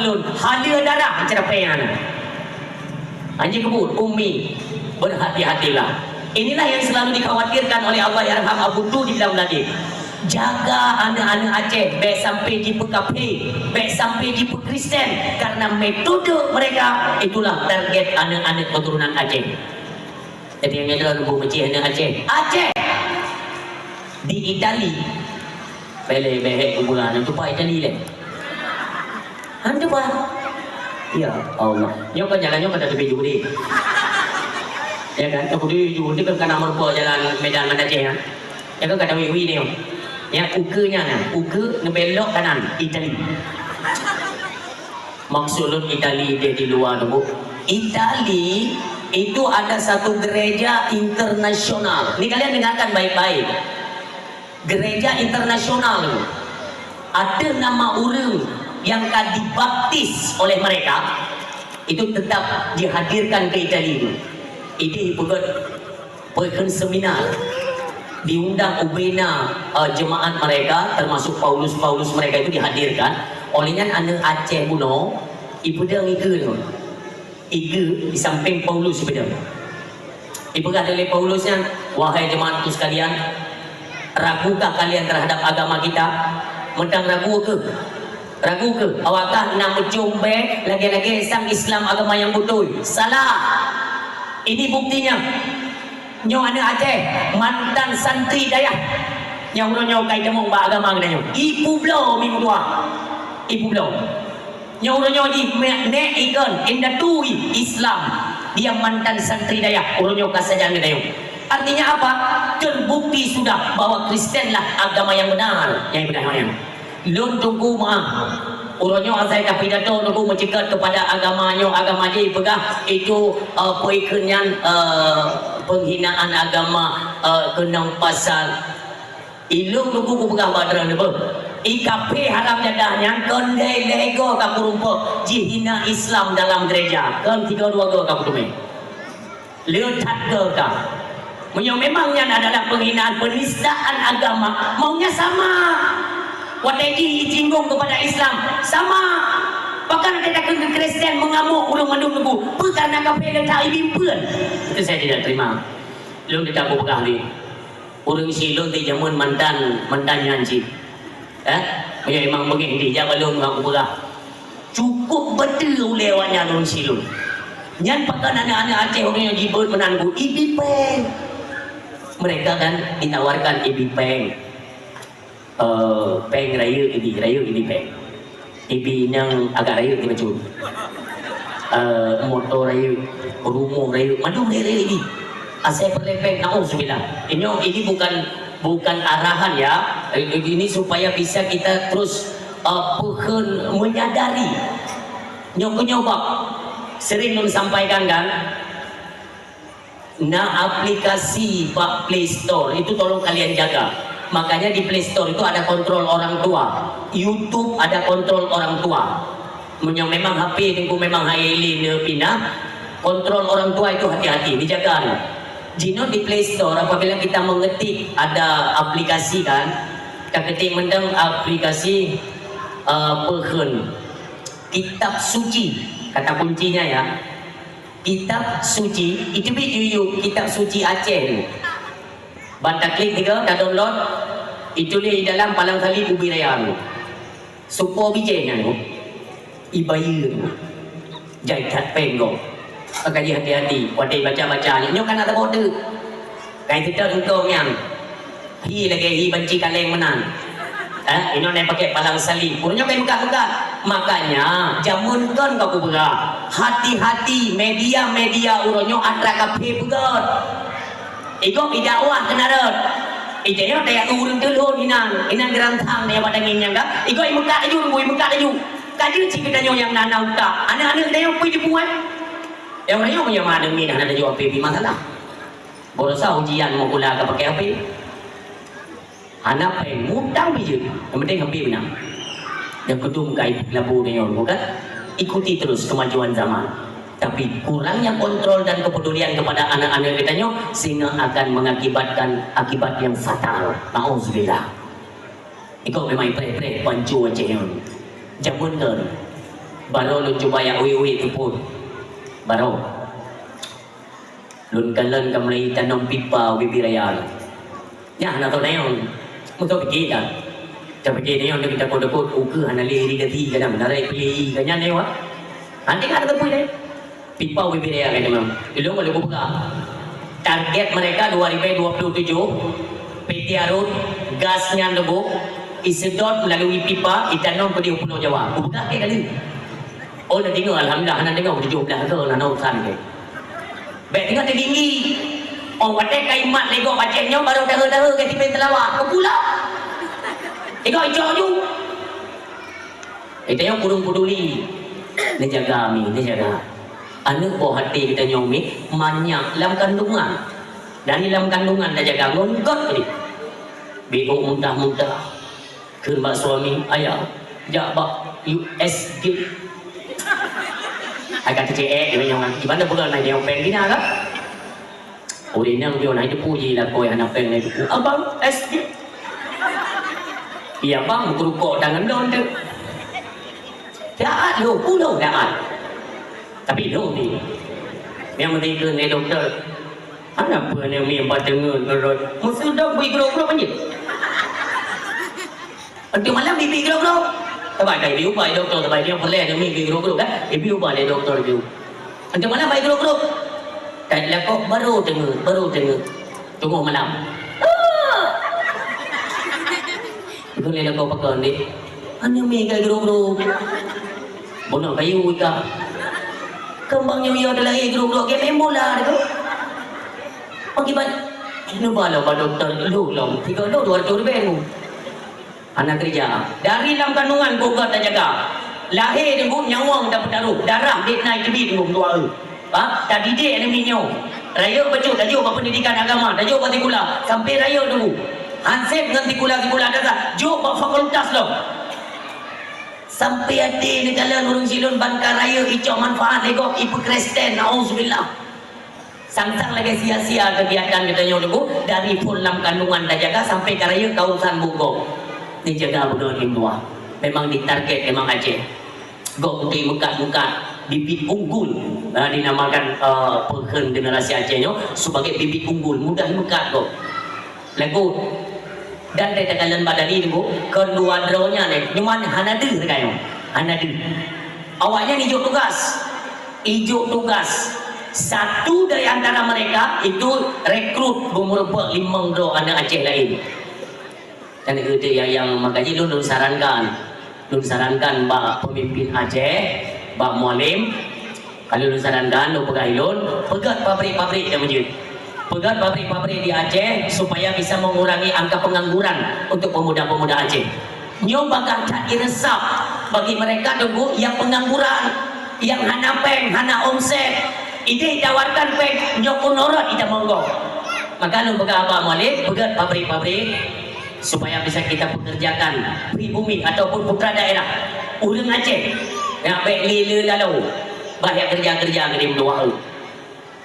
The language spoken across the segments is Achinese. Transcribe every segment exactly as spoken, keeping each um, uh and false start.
Lôn, halua darah cerapéng aneuk. Anjing kebut, Ummi, berhati-hatilah. Inilah yang selalu dikhawatirkan oleh Allahyarham Abu Tu di dalam lagi. Jaga aneuk-aneuk Aceh, bèk sampai jipeukaphé, bèk sampai jipeukristen, karena metode mereka itulah target aneuk-aneuk keturunan Aceh. Jadi nyang itu buku kecil aneuk Aceh. Aceh! Di Itali, bèk lé bèk hèk kuburan, nyan tupat Itali lé. Hantu bah. Ya Allah. Nyoe kan jalan nyoe kan teubi Judi. Ya kan? Teubi Judi kan kana meureumpok jalan Medan Banda Aceh kan. Ya kan kata wi-wi ni. Ya uke nya nah, uke ngebelok kanan Itali. Maksud lôn Itali dia di luar tu, Bu. Itali itu ada satu gereja internasional. Ni kalian dengarkan baik-baik. Gereja internasional tu, ada nama ureuëng yang ka dibaptis oleh mereka, itu tetap dihadirkan ke Itali tu. Idéh peugöt peukheun seminar, diundang ubena uh, jemaat mereka, termasuk Paulus-Paulus mereka itu dihadirkan. Oleh nyan aneuk Aceh bunoe ipeudong ikeu tu. Ikeu di samping Paulus ipeudong. Ipeugah lé Paulus nyan, "Wahai jemaatku sekalian, ragukah kalian terhadap agama kita? Mantong ragu keuh? Ragu keuh? Awakah na meucom bèe lagèe-lagèe sang Islam agama nyang beutôi? Salah! Ini buktinya. Nyoe aneuk Aceh, mantan santri dayah. Nyang uroe nyoe ka itamong bak agama geutanyoe. Ipeubloe mi meutuah. Ipeubloe." Nyoe uroe nyoe jih, nek ikon, indatu Islam. Dia mantan santri dayah, uroe nyoe ka sajan geutanyoe. Artinya apa? Terbukti sudah bahwa Kristenlah agama yang benar. Nyang benar nyan. Lôn teungku meuah. Uroe nyoe asai ka pidato teungku meuceukat kepada agama nyoe, agama jih peugah itu uh, peukheun nyan uh, penghinaan agama uh, keunong pasal Ilôn teungku kupeugah bak droeneuh beuh, i kaphé haram jadah nyan kon lhèe lhèe goe ka kurumpok jihina Islam dalam gereja, kon tiga dua goe ka kuteumé. Lé that goe ka. Meunyoe memang nyan adalah penghinaan penistaan agama, maunya sama. Watèe jih ijinggung kepada Islam, sama. Bahkan ada takheun keu Kristen mengamuk ureueng mandum teungku, peue karena kaphé lé that ibimpeuen. Itu saya tidak terima. Lôn teutab kupeugah lé. Ureueng silôn di jameun mantan, mantan nyan cit. Eh? Meunyoe memang beungéh di jak balong ngon kupeugah. Cukup beutôi ulèe awak nyan ureueng silôn. Nyan pakon aneuk-aneuk Aceh ureueng nyang jibeuet meunan ku ibi péng. Mereka kan ditawarkan ibi péng. Eh, péng rayeuk ibi, rayeuk ibi péng. Ibi nyang agak rayeuk di bacut. Eh, moto rayeuk, rumoh rayeuk, mandum rayeuk-rayeuk ibi. Asai peureulèe péng, nauzubillah. Inyo, ini bukan, bukan arahan ya. Eh, ini supaya bisa kita terus, eh, peukheun menyadari. Nyoe keuh nyoe bab sering lôn sampaikan kan. Na aplikasi bak Play Store itu tolong kalian jaga. Makanya di Play Store itu ada kontrol orang tua. YouTube ada kontrol orang tua. Meunyoe memang H P teungku memang hai lé neupinah, kontrol orang tua itu hati-hati, dijaga. Jinoe di Play Store apabila kita mengetik ada aplikasi kan, ka ketik mendeng aplikasi uh, peukheun kitab suci, kata kuncinya ya. Kitab suci, itu bi juyuk kitab suci Aceh tu. Ban taklik tiga, ta download, ituléh di dalam palang salib ubé raya tu. Supo bijéh nyan tu. Ibayeue tu. Jai that péng gob. Maka jih hati-hati, watèe baca-baca ni. Nyoe kan nak teuboh teuk. Kai teutot eungkôt nyan. Hi lagèe hi banci kaleng meunan. Eh, inoe nyan pakai palang salib. Uroe nyoe kai meukat-meukat. Makanya, jameun kon ka kupeugah. Hati-hati media-media uroe nyoe atra kaphé peugöt. Igob idakwah keunan rot. Ijak nyoe tajak keu ureueng teulhon inan. Inan geurantang tajak bak dangén nyan ka. Igob imeukat laju, ibu imeukat laju. Ka jeuet cit geutanyoe nyang na, na utak. Aneuk-aneuk geutanyoe peue jipuan? Nyang rayeuk meunyoe ma aneuk miet hana tajak H P pih masalah. Baroesa ujian meukulah ka pakai H P. Hana péng, mutang pih jeuet. Yang penting H P beuna. Nyang keudum kai labu nyoe bukan? Ikuti terus kemajuan zaman. Tapi kurangnya kontrol dan kepedulian kepada anak-anak kita nyoe sehingga akan mengakibatkan akibat yang fatal. Nauzubillah. Iko memang ipreh-preh pancu Aceh nyoe. Jameun tu. Barô lôn cuba jak uék-uék teupôt. Barô. Lôn kalon ka mulai tanom pipa ubé-bé raya. Nyan hana tôh nayong. Meusaboh pike that. Tapike nayong, tapi takot-takot ukeue hana lé irigasi kadang, na rayeuk piléh ié ka nyan nayong, ah. Hana teuka na teupeu deh. Pipa ubé-bé raya ka nyan. Ilôn ka lôn peugah. Target mereka dua ribu dua puluh tujuh, P T A Rot, gas nyan leubeh, iseudot melalui pipa, itanom keudéh u Pulo Jawa. Kupeugah keu kali. Oh, na deungoe, alhamdulillah, hana deungoe, tujoh blah thôn, hana urusan keu. Bèk teungoh teuginggi. Oh, watèe ka imat lé gob Aceh nyoe, barô dahé-dahé ka tipèe teulawak. Keu pula. Tengok icok ju. Eh, tanyoe kureueng peuduli. Neujaga mi, neujaga. Aneuk boh até geutanyoe mi manyak lam kandungan. Dari lam kandungan tajaga ngon göt tadi. Beuh muntah-muntah. Kheun bak suami, "Ayah, jak bak U S G." Agak kecil eh, dia nyoe. Di mana bukan nak nyoe peng gina kan? Ureueng inong pion hai teupeu ji lakoe hana péng lé teupeu. Abang, es krim. Iya bang, meukeurukok tangan lôn tu. Jahat lôn, peue lôn jahat. Tapi lôn ni. Nyang penting keu lé doktor. Hana peue ni mi empat teungeut keurot. Meuseudok bui keurok-keurok panjang. Enteuk malam bibi grok-grok. Sabai kai bi ubai doktor, sabai dia peureulèe demi bi grok-grok kan. Ibi ubai lé doktor tu. Enteuk malam bai grok-grok. Kai lakok baru teungeut, baru teungeut. Teungoh malam. Ikut lé lakok pakon deh. Hanya mi kai grok-grok. Bunoe kayu ika. Kembang nyoe ya adalah eh grok-grok game bola tu. Akibat ini bala ba doktor lu long tiga lu dua ratus ribu. Hana keureuja. Dari lam kandungan bukon tajaga. Lahé teungku nyawöng tapeutaroh, darah dit na teubiet teungku meutuah eu. Ba, tadidik aneuk miet nyoe. Rayeuk bacut tajok bak pendidikan agama, tajok bak sikula, sampai rayeuk teungku. Hansét ngon sikula-sikula dasar, jok bak fakultas lom. Sampai até neukalon ureueng silôn ban ka rayeuk icok manfaat lé gob ipeukristen, naudzubillah. Sang-sang lagèe sia-sia keugiatan geutanyoe teungku, dari phon lam kandungan tajaga sampai ka rayeuk ka urusan bukon. Neujaga beudôh di luwa. Memang ditarget memang Aceh. Gob untuk meukat-meukat bibit unggul, ha, dinamakan, eh, peukheun generasi Aceh nyoe sebagai bibit unggul, mudah meukat gob. Lagu dan teuka lôn badali teungku, keudua droe nyan, eh, nyoman hana deuh teuka nyoe. Hana deuh. Awaknyan ijok tugas. Ijok tugas. Satu dari antara mereka itu rekrut beumeurumpok limong droe aneuk Aceh laén. Dan itu yang, yang makanya lôn, lôn sarankan. Lôn sarankan bak pemimpin Aceh, bak Mualem, kalau lôn sarankan, lôn peugah ilôn, peugöt pabrik-pabrik nyang beujeuet. Peugöt pabrik-pabrik di Aceh supaya bisa mengurangi angka pengangguran untuk pemuda-pemuda Aceh. Nyoe bagah that ireusap bagi mereka teungku yang pengangguran, yang hana péng, hana omset. Idéh tawarkan péng, nyoe pun norot ita monggong. Maka lôn peugah bak Mualem, peugöt pabrik-pabrik, supaya bisa kita pekerjakan pribumi ataupun putra daerah ureueng Aceh nyang bèk lé le lalu bah nyang kerja-kerja keu di meutuah.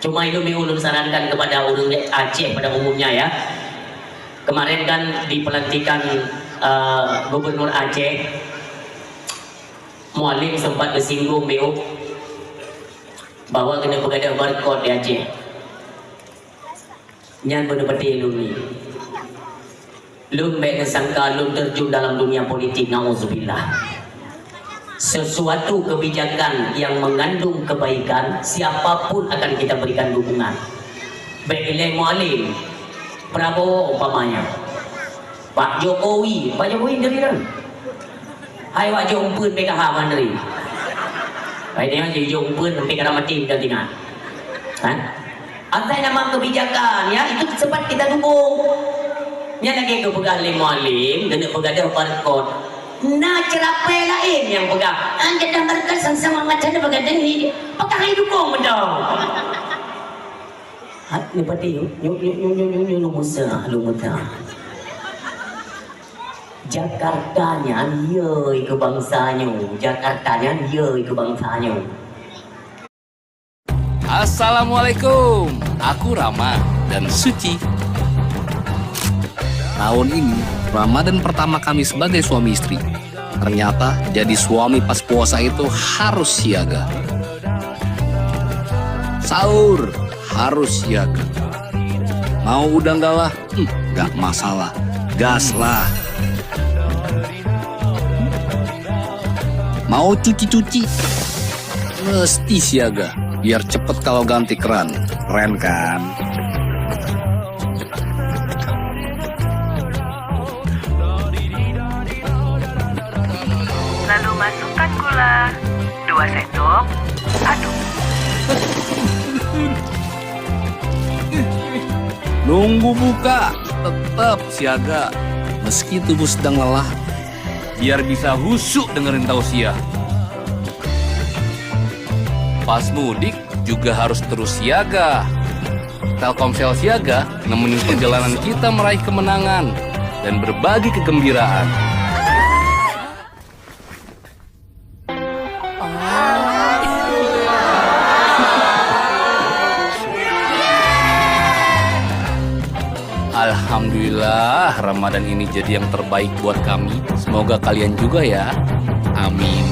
Cuma itu mi ulôn sarankan kepada ureueng Aceh pada umumnya ya. Kemarin kan di pelantikan, eh, gubernur Aceh, Mualem sempat bersinggung miu bahwa kena peugah barcode di Aceh. Nyan beuneupatéh lôn ni. Lôn bèk neusangka lôn terjun dalam dunia politik, nauzubillah. Sesuatu kebijakan yang mengandung kebaikan, siapapun akan kita berikan dukungan. Bèk ilèe Mualem, Prabowo umpamanya. Pak Jokowi, Pak Jokowi dari mana? Hai wak jok umpeuen P K H mandri. Hai dia je jok umpeuen sampai kara mati kita tinggal. Ha? Asai nama kebijakan ya, itu sempat kita dukung. Nya lagi ke peugah lé Mualem, kena peugah dah barcode. Na cerapé lain yang peugah. An jadah barcode sama-sama macam dia peugah ni. Peugah hai dukung betul. Hai, ni pati, nyu, nyu, nyu, nyu, nyu, nyu, lu musa, lu muta. Jakarta nyan yoi keu bansa nyoe. Jakarta nyan yoi keu bansa nyoe. Assalamualaikum. Aku Rama dan Suci. Tahun ini, Ramadan pertama kami sebagai suami istri. Ternyata jadi suami pas puasa itu harus siaga. Sahur harus siaga. Mau udang galah? Hmm, nggak masalah. Gas lah. Mau cuci-cuci? Mesti siaga. Biar cepet kalau ganti keran. Keren kan? Lalu masukkan gula dua sendok. Aduk. Nunggu buka, tetap siaga. Meski tubuh sedang lelah, biar bisa husuk dengerin tausiah. Pas mudik juga harus terus siaga. Telkomsel Siaga nemenin perjalanan kita meraih kemenangan dan berbagi kegembiraan. Alhamdulillah, Ramadan ini jadi yang terbaik buat kami. Semoga kalian juga ya. Amin.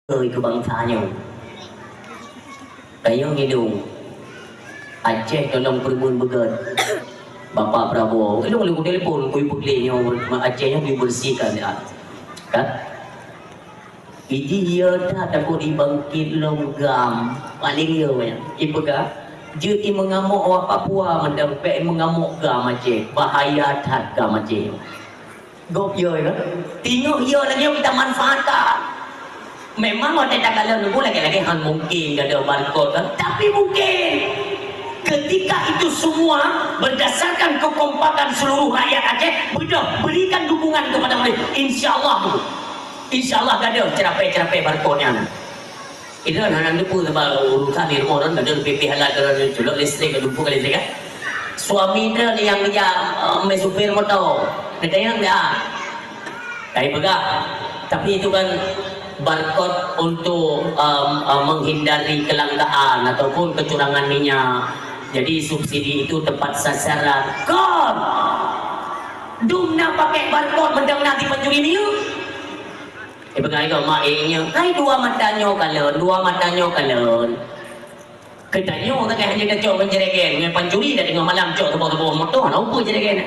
Oi, keu bansa nyoe. Tanyoe ngilu. Aceh tolong peureumeun beugét. Bapak Prabowo, ilong lôn kutelepon, kui peugleh nyoe, Aceh nyoe kui bersihkan, ya. Kan? Idi iya that takot ibangkit lom GAM. Paléng iya, ya. Ipeugah, jeuet imeungamok awak Papua, mantong pek imeungamok GAM Aceh. Bahaya that GAM Aceh. Gob yo, ya. Tingok yo lagi kita manfaatkan. Memang watèe takalon nunggu lagi-lagi han mungkin gada barcode kan, tapi mungkin ketika itu semua berdasarkan kekompakan seluruh rakyat Aceh, beudôh berikan dukungan kepada mereka. Insya Allah, insya Allah gada cerapé-cerapé barcode nyan. Idon hana neupeu sabab urusan di rumoh ron, ada lebih pihak lah, ada culok listrik, ada pun listrik kan. Suami dia ni yang kerja, eh, meh supir motor. Dia tanya dia. Tapi pegang. Tapi itu kan barcode untuk, em, em, menghindari kelangkaan ataupun kecurangan minyak. Jadi subsidi itu tepat sasaran. Kon! Dum na pakai barcode mantong na dipancuri minyak. Ipeugah lé mak éh nyoe, "Hai dua mata nyoe kalon, dua mata nyoe kalon." Geutanyoe sagai hana tacok ngon jregen, ngon pancuri dak teungoh malam cok saboh-saboh moto, hana upeue jregen.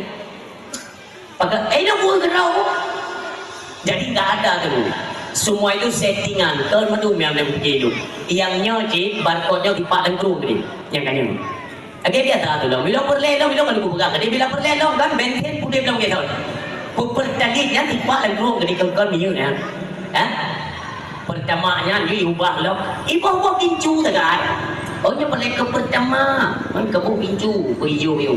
Pakai, "Eh, nyoe bukan keudroe." Jadi enggak ada tu. Semua itu settingan, kon meudum nyang lôn pike tu. Nyang nyoe cit, barcode nyoe dipak lam krueng tadi. Nyang ka nyoe. Lagèe biasa tu lom. Bila peureulèe lom, bila ka lôn peugah tadi, bila peureulèe lom kan, bensin pudeh lom gitu. Peupertalit nyan tipak lam krueng geudikonkan minyeuk nyan. Ha? Pertama nyan, yue ubah lom. Iboh-boh pincu tegai. Oh, nyoe peureulèe keu pertama. Kan keu boh pincu, beu ijo-ijo.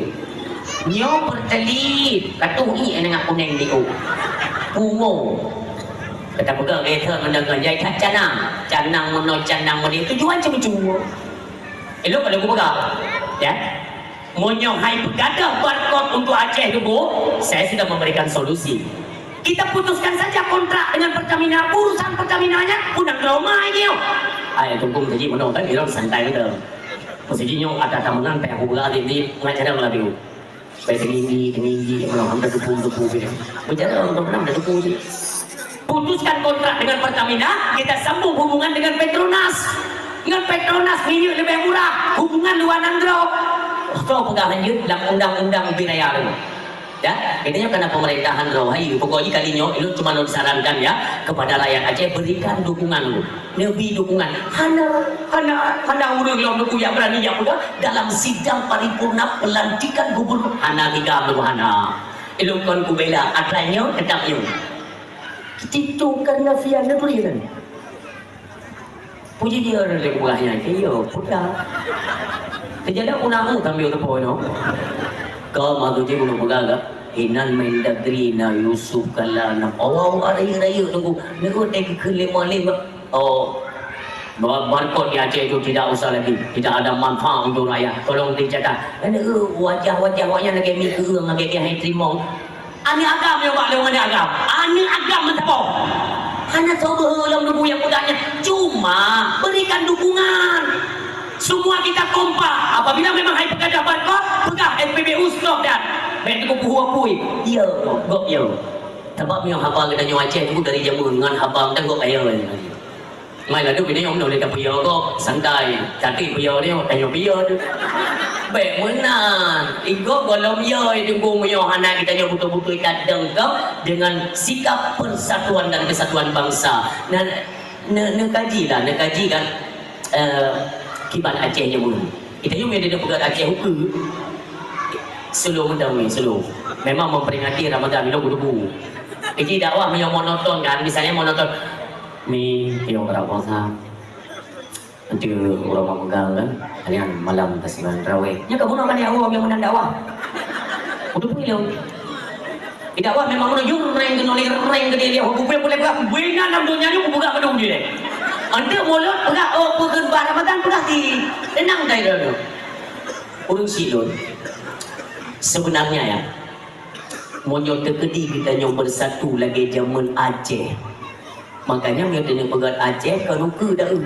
Nyoe pertalit, katuh ié nangah kuneng di u. Pungo. Kata peugah, "Eh, thon meundeungoe, jai that canang." Canang meunoe, canang meudeh. Tujuan cuma-cuma. Ilok pada gubernur. Ya. Meunyoe hai peugadoh barcode untuk Aceh Teubuk, saya sudah memberikan solusi. Kita putuskan saja kontrak dengan Pertamina. Urusan Pertamina-nya pun nang trauma ini. Ai tungkung tadi meunoe kan, ilong santai betul. Mesti nyoe ada tamengan payah gubernur di, di pengacara melalui. Baik tinggi, tinggi, malam hampir sepuluh, sepuluh gitu. Bicara orang pernah ada sepuluh sih. Putuskan kontrak dengan Pertamina, kita sambung hubungan dengan Petronas. Dengan Petronas minyak lebih murah, hubungan luar nanggroe. Kau pegang lanjut dalam undang-undang ubit raya tu. Ya, katanya karena pemerintahan rohai, pokoknya kali nyoe, itu cuma lôn sarankan ya, kepada rakyat Aceh, berikan dukungan lu. Neubi dukungan. Hana, hana, hana ureueng lom neuku nyang berani nyang muda dalam sidang paripurna pelantikan gubernur. Hana tiga puluh hana. Ilong kon kubela, atra nyoe tetap nyoe. Itu kan mafia negeri kan. Puji dia ada lagi buahnya. Iya, pudah. Terjadi aku nak tampil tu pun. Kau mau tu je guna pegang. Inan Mendagri na Yusuf Kala na. Oh, ada yang raya tunggu. Nunggu tengah kelima lima. Oh, bar-, barcode di Aceh itu tidak usah lagi. Tidak ada manfaat untuk rakyat. Tolong dicatat. Ada wajah-wajah awaknya lagi mikir, lagi dia hai terima. Aneuk agam nyang bak lôn aneuk agam. Aneuk agam meusaboh. Hana soe beuhe lom nubu nyang peugah nyan. Cuma berikan dukungan. Semua kita kompak. Apabila memang hai peugah dapat kok, peugah S P B U stop dan bèk teupeu peue-peue. Ya, gob ya. Sebab meunyoe haba geutanyoe Aceh tu dari jameun ngon haba meunan gob kaya. Mai lalu bini nyang lé tapiya gob, santai. Tapi piya dia, tanyoe piya tu. Bèk meunan. Igob gohlom ya itu meunyoe hana geutanyoe beutôi-beutôi tadengka dengan sikap persatuan dan kesatuan bangsa. Dan Ne-, neukaji lah, neukaji kan, eh, kiban Aceh nyoe. Kita nyoe meunyoe peugah Aceh ukeue, slow mantong ni, slow. Memang memperingati Ramadan, ilong kudu bu. Jadi dakwah meunyoe monoton kan, misalnya monoton, "Mi, tiong rap bangsa. Nanti urang megang kan, kalian malam tasiman raweh." Nya kamu nak kan ya Allah yang menang dakwah. Kudu pun ilong. Di dakwah memang meunujur reng keunoe lé reng keudéh lé, oh, kupeue pulai peugah, bui na lam donya nyoe kupeugah padum jih lé. Ante mulod peugah, oh, peugah bah Ramadan peugah di. Tenang dah itu. Ureueng silôn, sebenarnya ya, meunyoe teukeudi geutanyoe bersatu lagèe jameun Aceh, makanya meunyoe teuneuk peugah Aceh, kon ukeue dah eu.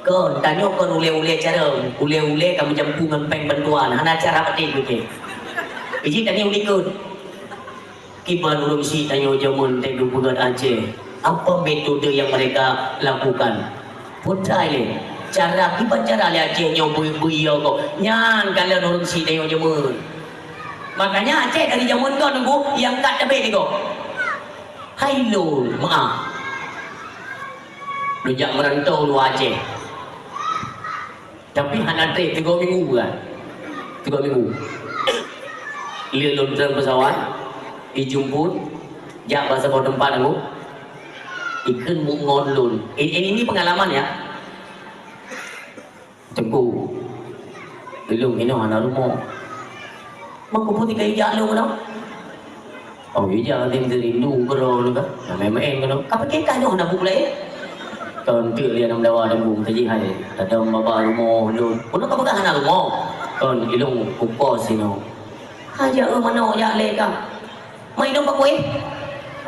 Kon, tanyoe kon ulèe-ulèe carông, ulèe-ulèe ka meujampu ngon péng bantuan, hana cara patéh pike. Iji tanyoe ulikot. Kiban ureueng syiek tanyoe jameun teuh geupeugöt Aceh, apa metode yang mereka lakukan? Peutrai lé, cara kiban cara lé Aceh nyoe beu-, beu-, iya kok. Nyan kalon ureueng syiek tanyoe jameun. Makanya Aceh dari jameun kok nunggu nyang kat tabek lé kok. Hai lôn, maaf. Lôn jak meurantau luwa Aceh. Tapi hana trép tiga minggu kan. Tiga minggu. Lé lôn treun pesawat, ijemput, jak bak saboh teumpat aku. Ikheun mup ngon lôn. Ini, ini, ini pengalaman ya. Teungku, ilôn inoe hana rumoh. Mangko putih ka ijak lôn keunoe. Oh, ijak hati meurindu keudroe lôn ka. Nah, main-main keunoe. Ka pike ka nyoe hana buet laén. Kon teuk lé aneuk meudawa dan bu meutajih hai. Tadong baba rumoh lôn. Ulôn ka peugah hana rumoh. Kon ilôn kukos inoe. Hajat eu manok jak lé ka. Mai dong pakoe.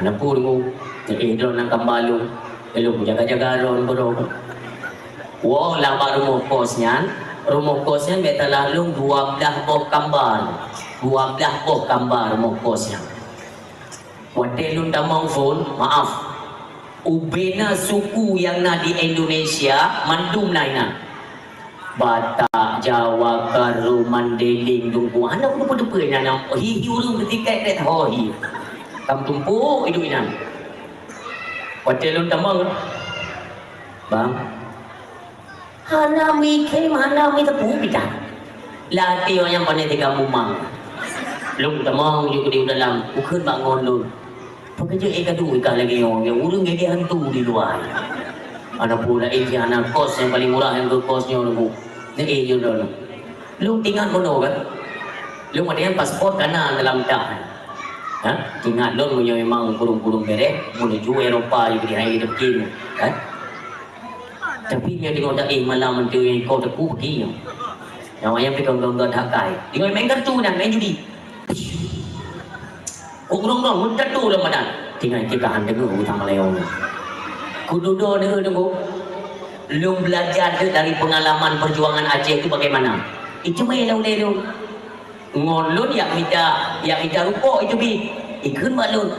Hana peue deungoe. Jadi droe nang kamba lôn. Ilôn jaga-jaga droe keudroe. Woe lam bak rumoh kos nyan, rumoh kos nyan bèk salah lôn dua blah boh kamba. Dua blah boh kamba rumoh kos nyan. Watèe lôn tamong phôn, maaf, ubena suku nyang na di Indonesia mandum na inan. Batak, Jawa, Karo, Mandailing, Dungku, hana peue-peue na, na hi-hi ureueng beutikai krèt ho hi. Ka meutumpôk idup inan. Watèe lôn tamong, Bang, hana mi khém, hana mi teupeu pih that. Lam até awak nyan pané teuga mumang. Lôn tamong ju keudéh u dalam, kukheun bak ngon lôn. Peue keujeuet éh kadu ikah lagèe nyoe, ureueng gèt-gèt hantu di luwa. Hana peue laén jih hana kos nyang paleng murah nyang keu kos nyoe lôn. Neu éh jeuet lôn. Lôn teuingat bunoe kan. Lôn watèe nyan paspor ka na dalam dak. Ha? Teuingat lôn meunyoe memang kureueng-kureueng bèrèh, menuju Eropa ju keudéh hai lé teukieng, kan? Tapi nyoe teungoh taéh malam mantong nyang iko teupeu pih nyoe. Nyang wayang pih kon-kon that kai. Teungoh main kartu nyan, main judi. Kok ureueng-ureueng meutatu lam badan. Tinggai kita han deungoe utang malayong. Kududoe deungoe, deungoe. Lôn belajar dari pengalaman perjuangan Aceh itu bagaimana. Itu mah yang ulèe lôn. Ngon lôn yak mita, yak mita rukok itu bi. Ikheun bak lôn.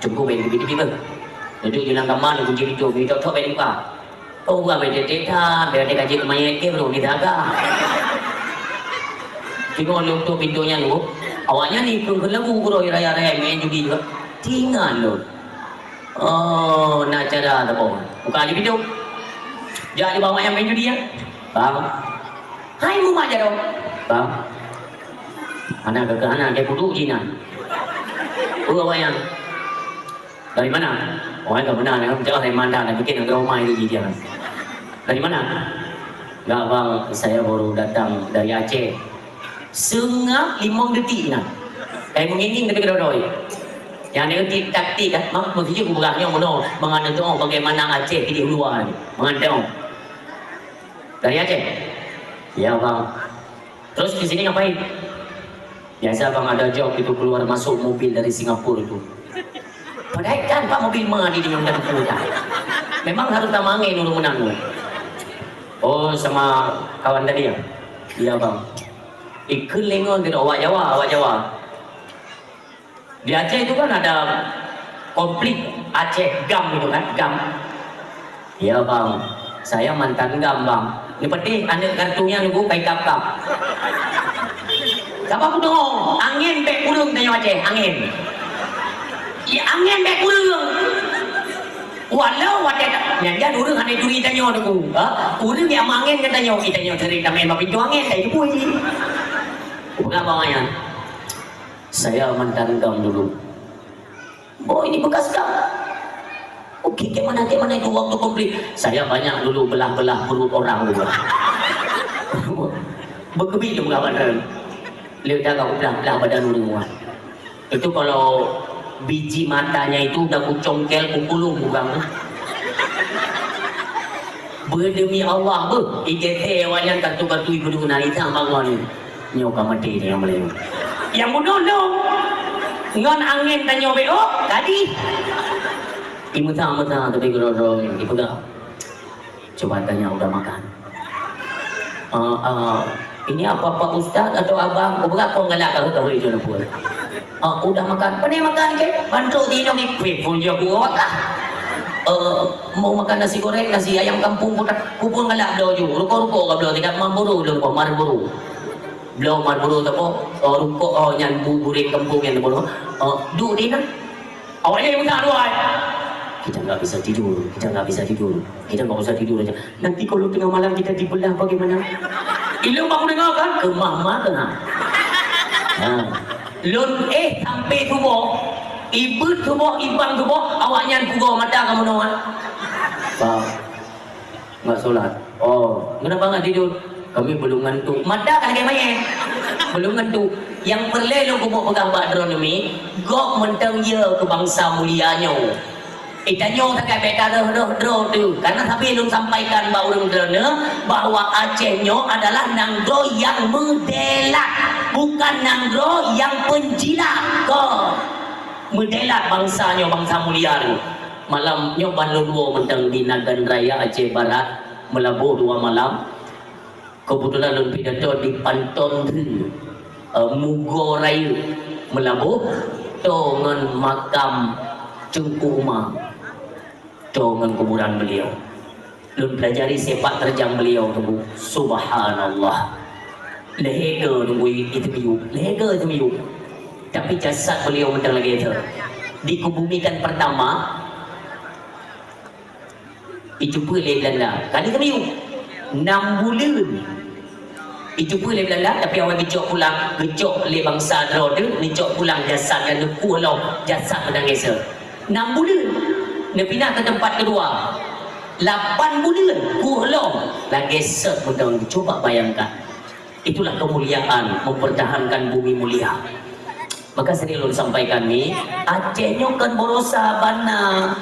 Cukup bèk teupit-teupit beuh. Duduk di dalam kamar, kunci pintu, pintu thok bèk dibuka. Oh, bukan bèk teuteup that, bèk teuka jeuet keu manyét keu ureueng di teuga. Teungoh lôn tutup pintoe nyan, Bu. Awaknyan ikheun-kheun lagu keudroe raya-raya main judi juga. Teuingat lôn. Oh, na cara saboh. Buka lé pintoe. Jak di bawah nyang main judi nyan. Bang. Hai mumat jaroe. Bang. Hana keu hana, dia kudu jinan. Oh, awaknyan. Dari mana? Orang yang tak benar, yang jauh dari mana, dan bikin yang trauma ini dia. Dari mana? Enggak, Bang, saya baru datang dari Aceh. Seungap limong detik nah. Kayak mengining tapi kedodoi. Yang ada taktik, taktik kan, mak mesti juga bergerak nyong meunoe, mengandung bagaimana Aceh di luar ni. Mengandung. Dari Aceh? Ya, Bang. Terus ke sini ngapain? Biasa, Bang, ada job itu keluar masuk mobil dari Singapura itu. Padahal kan, Pak, mobil ma di dalam dan kota. Memang harus tamangin ureueng meunan tu. Oh, sama kawan tadi ya? Iya, Bang. Ikut lengon tidak awak Jawa, awak Jawa. Di Aceh itu kan ada konflik Aceh GAM itu kan, GAM. Ya, Bang, saya mantan GAM, Bang. Ni pedih aneuk kartunya nunggu kai kap-kap. Siapa aku dengar? Angin bek kurung tanyoe Aceh, angin. Ya, angin bek kurung. Walau watèe ta-, nyan jan ureueng hana turi tanyoe tu. Ha? Ureueng nyang mangén ngon tanyoe, tanyoe sering tamé bak pintoe angén, tai teupui. Peugah bawah nyan. Saya mantan GAM dulu. Oh, ini bekas GAM. Oke, kayak mana, kayak mana itu waktu konflik? Saya banyak dulu belah-belah perut orang dulu. Berkebit dulu kawan. Lihat dah belah-belah badan ureueng. Itu kalau biji matanya itu udah kucongkel, kukulung ureueng. Berdemi Allah, beuh, igete awaknyan kartu-kartu ibu duna itang bangon. Nyoe ka maté dia yang boleh. Yang bunuh tu. Ngon angin tanyoe beok, tadi. Imutang-mutang tapi keudroe-droe ni dipeugah. Coba tanya udah makan. Ah, ah, ini apa Pak Ustaz atau Abang? Kau berat kau galak kau kau itu pun. Ah, udah makan. Pane makan ke? Bantu tidur ni. Weh, pun dia buat lah. Eh, mau makan nasi goreng, nasi ayam kampung pun tak. Kupun galak dah ju. Ruko-ruko kau belum tidak Marlboro dulu kau Marlboro. Belum Marlboro tu apa? Oh, ruko oh nyan bu burit kampung yang dulu. Oh, duduk di mana? Awak ni minta doa. Kita nggak bisa tidur, kita nggak bisa tidur, kita nggak usah tidur aja. Nanti kalau tengah malam kita dibelah bagaimana? Ilmu aku dengar kan? Kemah-mah kena. Ha. Lôn eh sampai suboh, ibeuet suboh, ibang suboh, awaknyan pugoe mata kamoe nyoe. Bang. Nggak solat. Oh, kenapa nggak tidur? Kami belum ngantuk. Mata kan lagi main. Belum ngantuk. Yang perlu lo kubu pegang bak drone ni, gok mentang ya ke bangsa mulia nyo. Itanyo takai beta roh-roh drone tu. Karena tapi lun sampaikan bak urang drone bahwa Aceh nyo adalah nanggroe yang medelat, bukan nanggroe yang penjilat. Ko medelat bangsa nyo, bangsa mulia tu. Malam nyo ban lôn woe mentang di Nagan Raya Aceh Barat. Meulaboh dua malam. Keubeutulan lôn pidato di Panton Rue, eh, Mugo Raya, Meulaboh, toe ngon makam Teungku Uma, toe ngon kuburan beliau. Lôn pelajari sepak terjang beliau tu, subhanallah. Lhèe go teungku iteumiyueb, lhèe go iteumiyueb. Tapi jasad beliau mantong lagèe tu. Dikubumikan pertama, Icupeue lé Belanda. Kali keumiyueb. Nam buleuen. Icupeue lé Belanda, tapi awai geucok pulang, geucok lé bansa droe teuh, neucok pulang jasad nyan neukueh lom, jasad meunan geuseut. Nam buleuen. Neupinah keu teumpat keudua. Lapan buleuen, kueh lom. Lagèe seut meunan, coba bayangkan. Itulah kemuliaan mempertahankan bumi mulia. Maka sering lôn sampaikan ni, Aceh nyoe kon baroesa bana.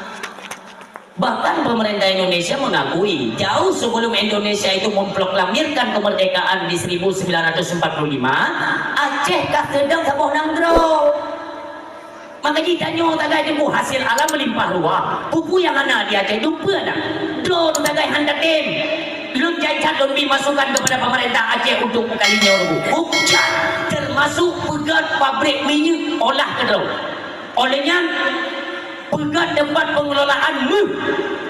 Bahkan pemerintah Indonesia mengakui, jauh sebelum Indonesia itu memproklamirkan kemerdekaan di seribu sembilan ratus empat puluh lima, Aceh ka seudang saboh nanggroe. Maka jitanyoe tagai teungku hasil alam melimpah ruah. Peue-peue nyang hana di Aceh, dumpeue na. Droe tagai han tatem. Lôn jai that lôn bri masukan kepada pemerintah Aceh untuk kali nyoe teungku. Bukan termasuk peugöt pabrik minyeuk olah keudroe. Oleh nyan, peugöt teumpat pengelolaan méuh.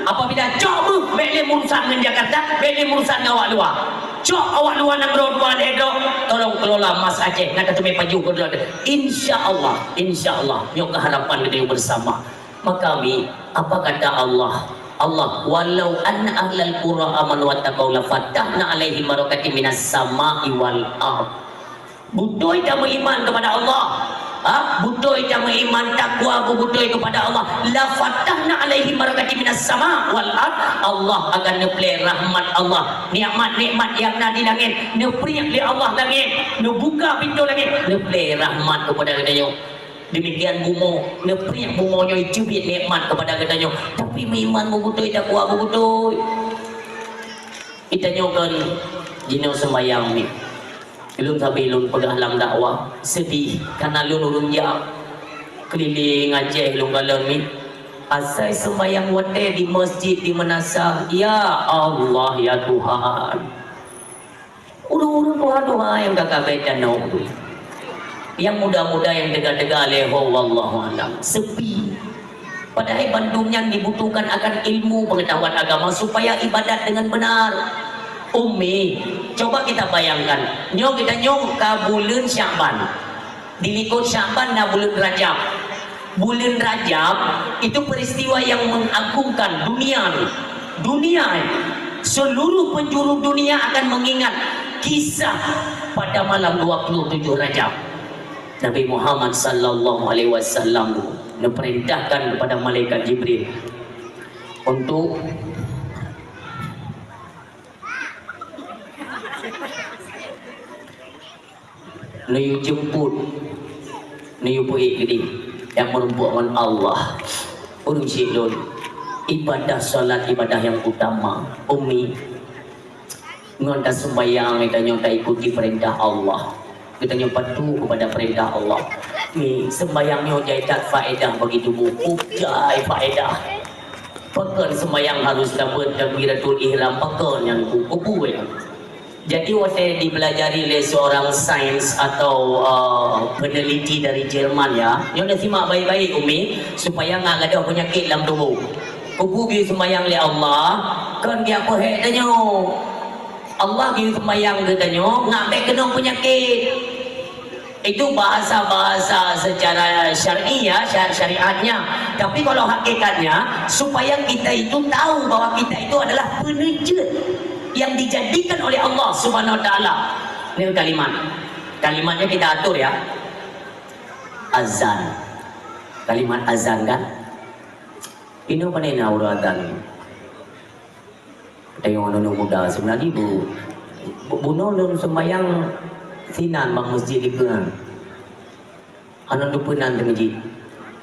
Apabila cok méuh, bèk lé meurusak ngon Jakarta, bèk lé meurusak ngon awak luwa. Cok awak luwa nanggroe dua lhèe droe, tolong kelola mas Aceh, na ka teumé pajoh keudroe. Insya Allah, insya Allah, nyoe keuharapan geutanyoe bersama. Maka mi, apa kata Allah? Allah, "Walau anna ahlal qura amanu wattaqau lafatahna 'alaihim barakatim minas sama'i wal ard." Beutôi tameuiman kepada Allah. Ha? Beutôi tameuiman takwa beubeutôi kepada Allah. La fatahna 'alaihim barakatim minas sama wal ard. Allah akan neuplè rahmat Allah. Nikmat-nikmat nyang na di langét, neupriek lé Allah langét, neubuka pintoe langét, neuplè rahmat kepada geutanyoe. Demikian bumoe, neupriek bumoe nyoe jeubiet nikmat kepada geutanyoe. Tapi meuiman beubeutôi, takwa beubeutôi. Geutanyoe kon jinoe seumbahyang ni. Ulôn sabe lôn peugah lam dakwah, seudeh kana lôn ureueng jak keulileng Aceh lôn kalon ni. Asai seumbahyang watée di masjid di meunasah, ya Allah, ya Tuhan. Ureuëng-ureuëng tuha-tuha nyang ka kabét danau tu. Nyang muda-muda nyang teuga-teuga lé ho, wallahu alam. Sepi. Padahai bandum nyan dibutuhkan akan ilmu pengetahuan agama supaya ibadat dengan benar. Ummi, coba kita bayangkan, nyoe kita nyoe ka buleuen Syakban. Di likot Syakban na buleuen Rajab. Buleuen Rajab itu peristiwa yang mengagungkan dunia ni. Dunia ni, seluruh penjuru dunia akan mengingat kisah pada malam dua puluh tujuh Rajab. Nabi Muhammad sallallahu alaihi wasallam neuperintahkan kepada malaikat Jibril untuk neuyue jemput, neuyue peuék keudeh nyang meurumpok ngon Allah. Ureuëng syedon, ibadah salat ibadah nyang utama. Ummi, ngon taseumbahyang geutanyoe taikuti peurintah Allah. Geutanyoe patuh kepada peurintah Allah. Ni seumbahyang nyoe jai that faedah bagi tuboh. Jai faedah. Pakon seumbahyang harus tabeuet takbiratul ihram, pakon nyan ku, ku buet. Jadi watée dipelajari lé seorang sains atau, eh, peneliti dari Jerman ya, nyoe na simak baik-baik Umi, supaya nggak gadoh penyakit lam tuboh. Kubu geuyue seumbahyang lé Allah, kon geuyue peuhek tanyoe. Allah geuyue seumbahyang geutanyoe, nggak bék keunong penyakit. Itu bahasa-bahasa secara syar'i ya, syar-, syariatnya. Tapi kalau hakikatnya, supaya kita itu tahu bahwa kita itu adalah peuneujeut yang dijadikan oleh Allah Subhanahu wa Taala. Ini kalimat. Kalimatnya kita atur ya. Azan. Kalimat azan kan? Inoe pane na uroe azan. Tengok aneuk muda sebenarnya bu, bu, bunoe lôn sembahyang sinan bak masjid dikeue. Aneuk dupeunan teumeuji.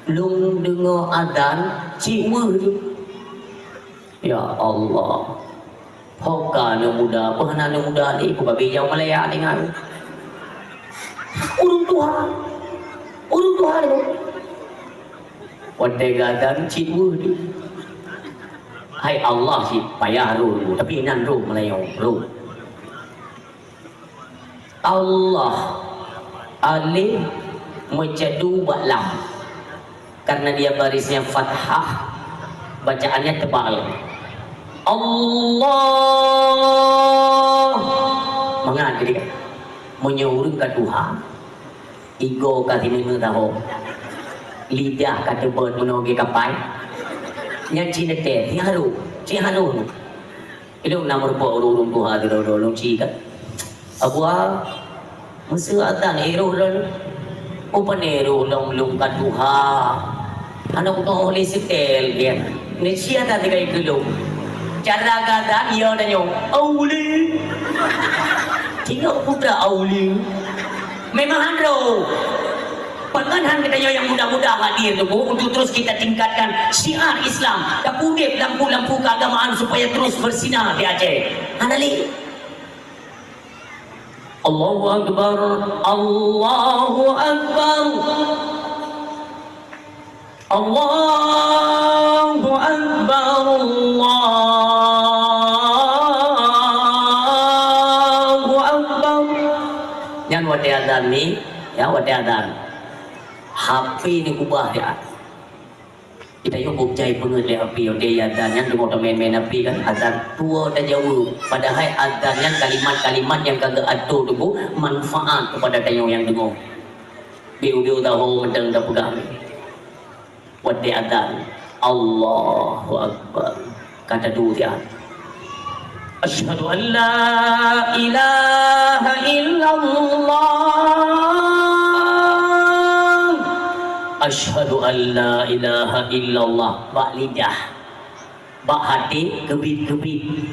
Lôn deungoe azan, cit weueh ju. Ya Allah. Hoka aneuk muda, peue hana aneuk muda lé, ku babi jauh Malaya tinggai. Ureueng tuha. Ureueng tuha lé. Watée geuazan cit weueh di. Hai Allah cit payah roh, tapi inan roh meulayeue roh. Allah, alif meucadu bak lam. Karena dia barisnya fathah, bacaannya tebal. Allah. Mangat jadi kan? Meunyoe ureueng ka tuha, igoe ka sineuneu taho, lidah ka teubot meunoe geuh kapai, nyan cit neutée, cit harôh, cit harôh. Ilôn na meurumpok ureueng-ureueng tuha keudroe-droe lôn ci kan. Abu A, meuseu atan éh roh lôn. Oh, pane roh lôn, lôn ka tuha. Aneuk tuha lé seutée lagée nyan. Ni sia atan tinggai keu lôn. Cara gata dia tanyoe, "Auli." Tinggai putra Auli. Memang han roh. Pakon han geutanyoe nyang muda-muda hadir tu, Bu, untuk terus kita tingkatkan syiar Islam, tapi udeb lampu-lampu keagamaan supaya terus bersinar di Aceh. Hana lé. Allahu Akbar, Allahu Akbar. Allahu Akbar, Allahu Akbar. Nyan watée azan ni, ya, watée azan. H P ni ubah ya. Kita yuk bukjai peungeut lé H P, watée azan nyan deungoe tamén-mén H P kan, azan tuwoe tajaweueb. Padahai azan nyan kalimat-kalimat nyang ka geuatur teungku manfaat kepada tanyoe nyang deungoe. Beu-beu tahu mantong tapeugah. Watée azan, Allahu Akbar. Kata dua dia. Asyhadu an la ilaha illallah. Asyhadu an la ilaha illallah. Bak lidah. Bak hati keubiet-keubiet,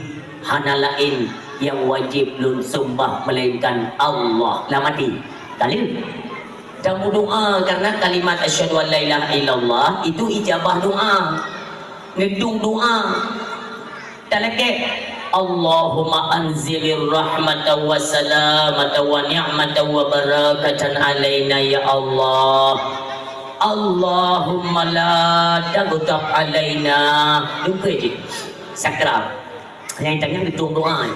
hana laén nyang wajéb lôn seumbah meulainkan Allah. Lam hati, ka lheueh. Dan meudoá karena kalimat asyhadu an la ilaha illallah itu ijabah doá. Neudong doá. Talakée, Allahumma anzilir rahmata wa salamata wa ni'mata wa barakatan alaina ya Allah. Allahumma la taghdab alaina. Dupe jih. Sakral. Nyang tangan geutueng doa.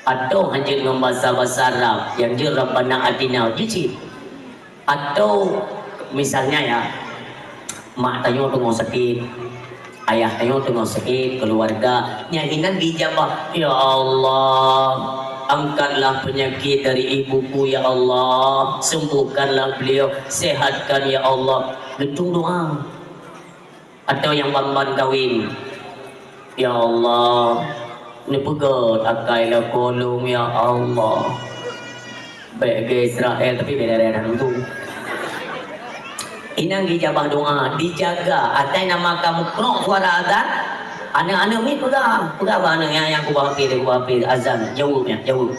Atau hanjeuet ngon basa-basa Arab, nyang jeuet Rabbana atina jih cit. Atau misalnya ya, mak tanyoe teungoh sakét, ayah tanyoe teungoh sakét, keluarga, nyan inan diijabah, "Ya Allah, angkatlah penyakit dari ibuku, ya Allah, sembuhkanlah beliau, sehatkan, ya Allah." Geutueng doa. Atau nyang ban-ban kawin, "Ya Allah, neupeugöt akai lakoe lôn, ya Allah." Bèk geu Israel, tapi beda daerah tu. Inan diijabah doa, dijaga, atai nama kamu krok suara azan, aneuk-aneuk miet peugah, peugah bak aneuk nyan, "Nyan kubah api, kubah api azan, jaweueb nyan, jaweueb."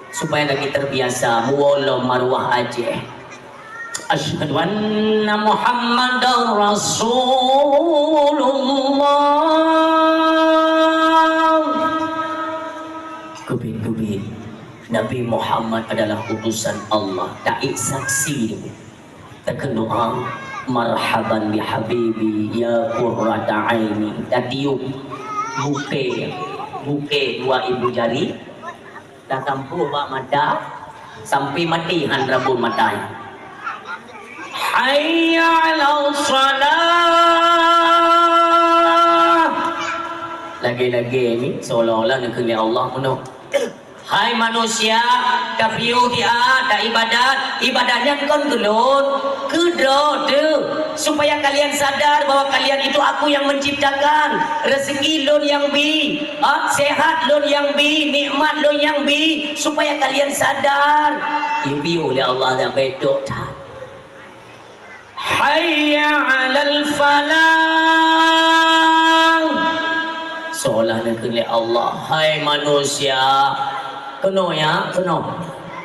Supaya lagi terbiasa muwoe lom maruah Aceh. Asyhadu anna Muhammadar Rasulullah. Keubiet-keubiet, Nabi Muhammad adalah utusan Allah. Taék saksi dulu. Takheun doa, "Marhaban bi habibi ya qurrata aini." Tatiup buke, buke dua ibu jari, tatampuh bak mata, sampai maté han rabon mata nyan. "Hayya 'alas shalah." Lagèe-lagèe ni seolah-olah neukheun lé Allah meunoe. Hai manusia, tapiôh siat, taibadat. Ibadat nyan kon keu lôn, keu droe teuh, supaya kalian sadar bahwa kalian itu Aku yang menciptakan. Rezeki lôn nyang bi, ah, sehat lôn nyang bi, nikmat lôn nyang bi, supaya kalian sadar. Ipiôh lé Allah dah beutôi that. Hayya 'alal falah. Seolah neukheun lé Allah, "Hai manusia, keunoe ya, keunoe.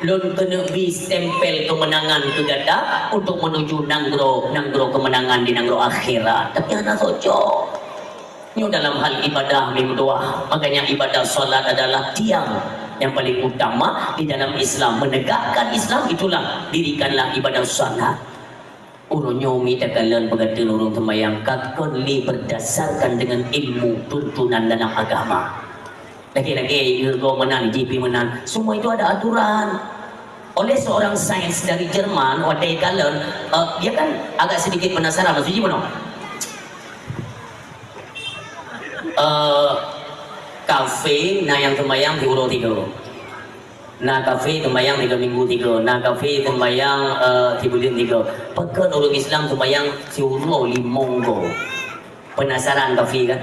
Lôn keuneuk bi stempel keumeunangan keu gata untuk menuju nanggroe, nanggroe keumeunangan di nanggroe akhirat." Tapi hana cocok. Nyoe dalam hal ibadah meudoa. Makanya ibadah salat adalah tiang yang paling utama di dalam Islam. Menegakkan Islam itulah dirikanlah ibadah salat. Uroe nyoe mi takalon peugah kheun ureueng seumayang ka kon lé berdasarkan dengan ilmu tuntunan dalam agama. Lagèe-lagèe igoe meunan, jipi meunan, semua itu ada aturan. Oleh seorang sains dari Jerman, watèe kalon, eh, dia kan agak sedikit penasaran, maksudnya mana? Eh, kafé na nyang seumayang siuroe tiga. Na kafé seumayang tiga minggu tiga, na kafé seumayang, eh, sibuleuen tiga. Pakon ureueng Islam seumayang siuroe limong go? Penasaran kafé kan?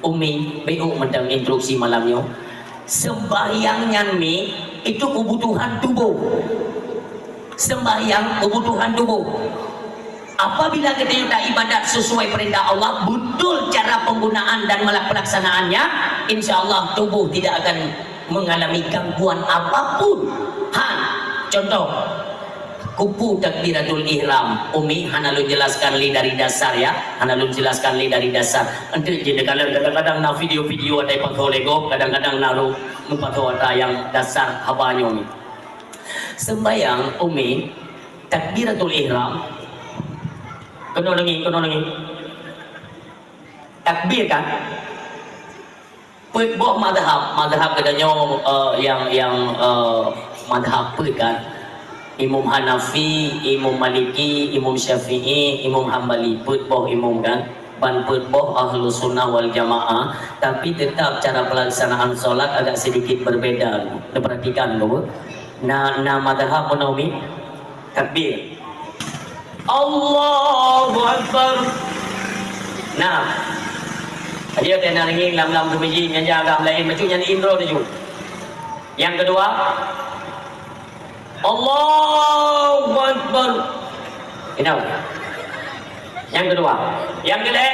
Umi, beuh mantong instruksi malam nyoe. Sembahyang nyan mi itu kebutuhan tubuh. Sembahyang kebutuhan tubuh. Apabila geutanyoe taibadat sesuai perintah Allah, betul cara penggunaan dan mela-, pelaksanaannya, insya Allah tubuh tidak akan mengalami gangguan apapun. Han, contoh, kupu takbiratul ihram, Umi hana lôn jelaskan lé dari dasar ya, hana lôn jelaskan lé dari dasar. Enteuk jih kadang-kadang na video-video ada pasoe lego, kadang-kadang na ru-, meupasoe ata nyang dasar haba nyoe ni. Sembahyang, Umi, takbiratul ihram. Keunoe deungi, keunoe deungi. Takbir kan? Peuet boh mazhab, mazhab geutanyoe, eh, nyang, nyang, eh, mazhab peuet kan? Imam Hanafi, Imam Maliki, Imam Syafi'i, Imam Hambali, peuet boh imam kan? Ban peuet boh Ahlus Sunnah wal Jamaah, tapi tetap cara pelaksanaan salat agak sedikit berbeda. Diperhatikan tu. Na, na mazhab meunoe mi? Takbir. Allahu Akbar. Nah. Aja teuh na ringi lam-lam tu biji nyang agak lain, macam nyan intro tu. Yang kedua, Allahu Akbar. Inau. Yang kedua. Yang kedua,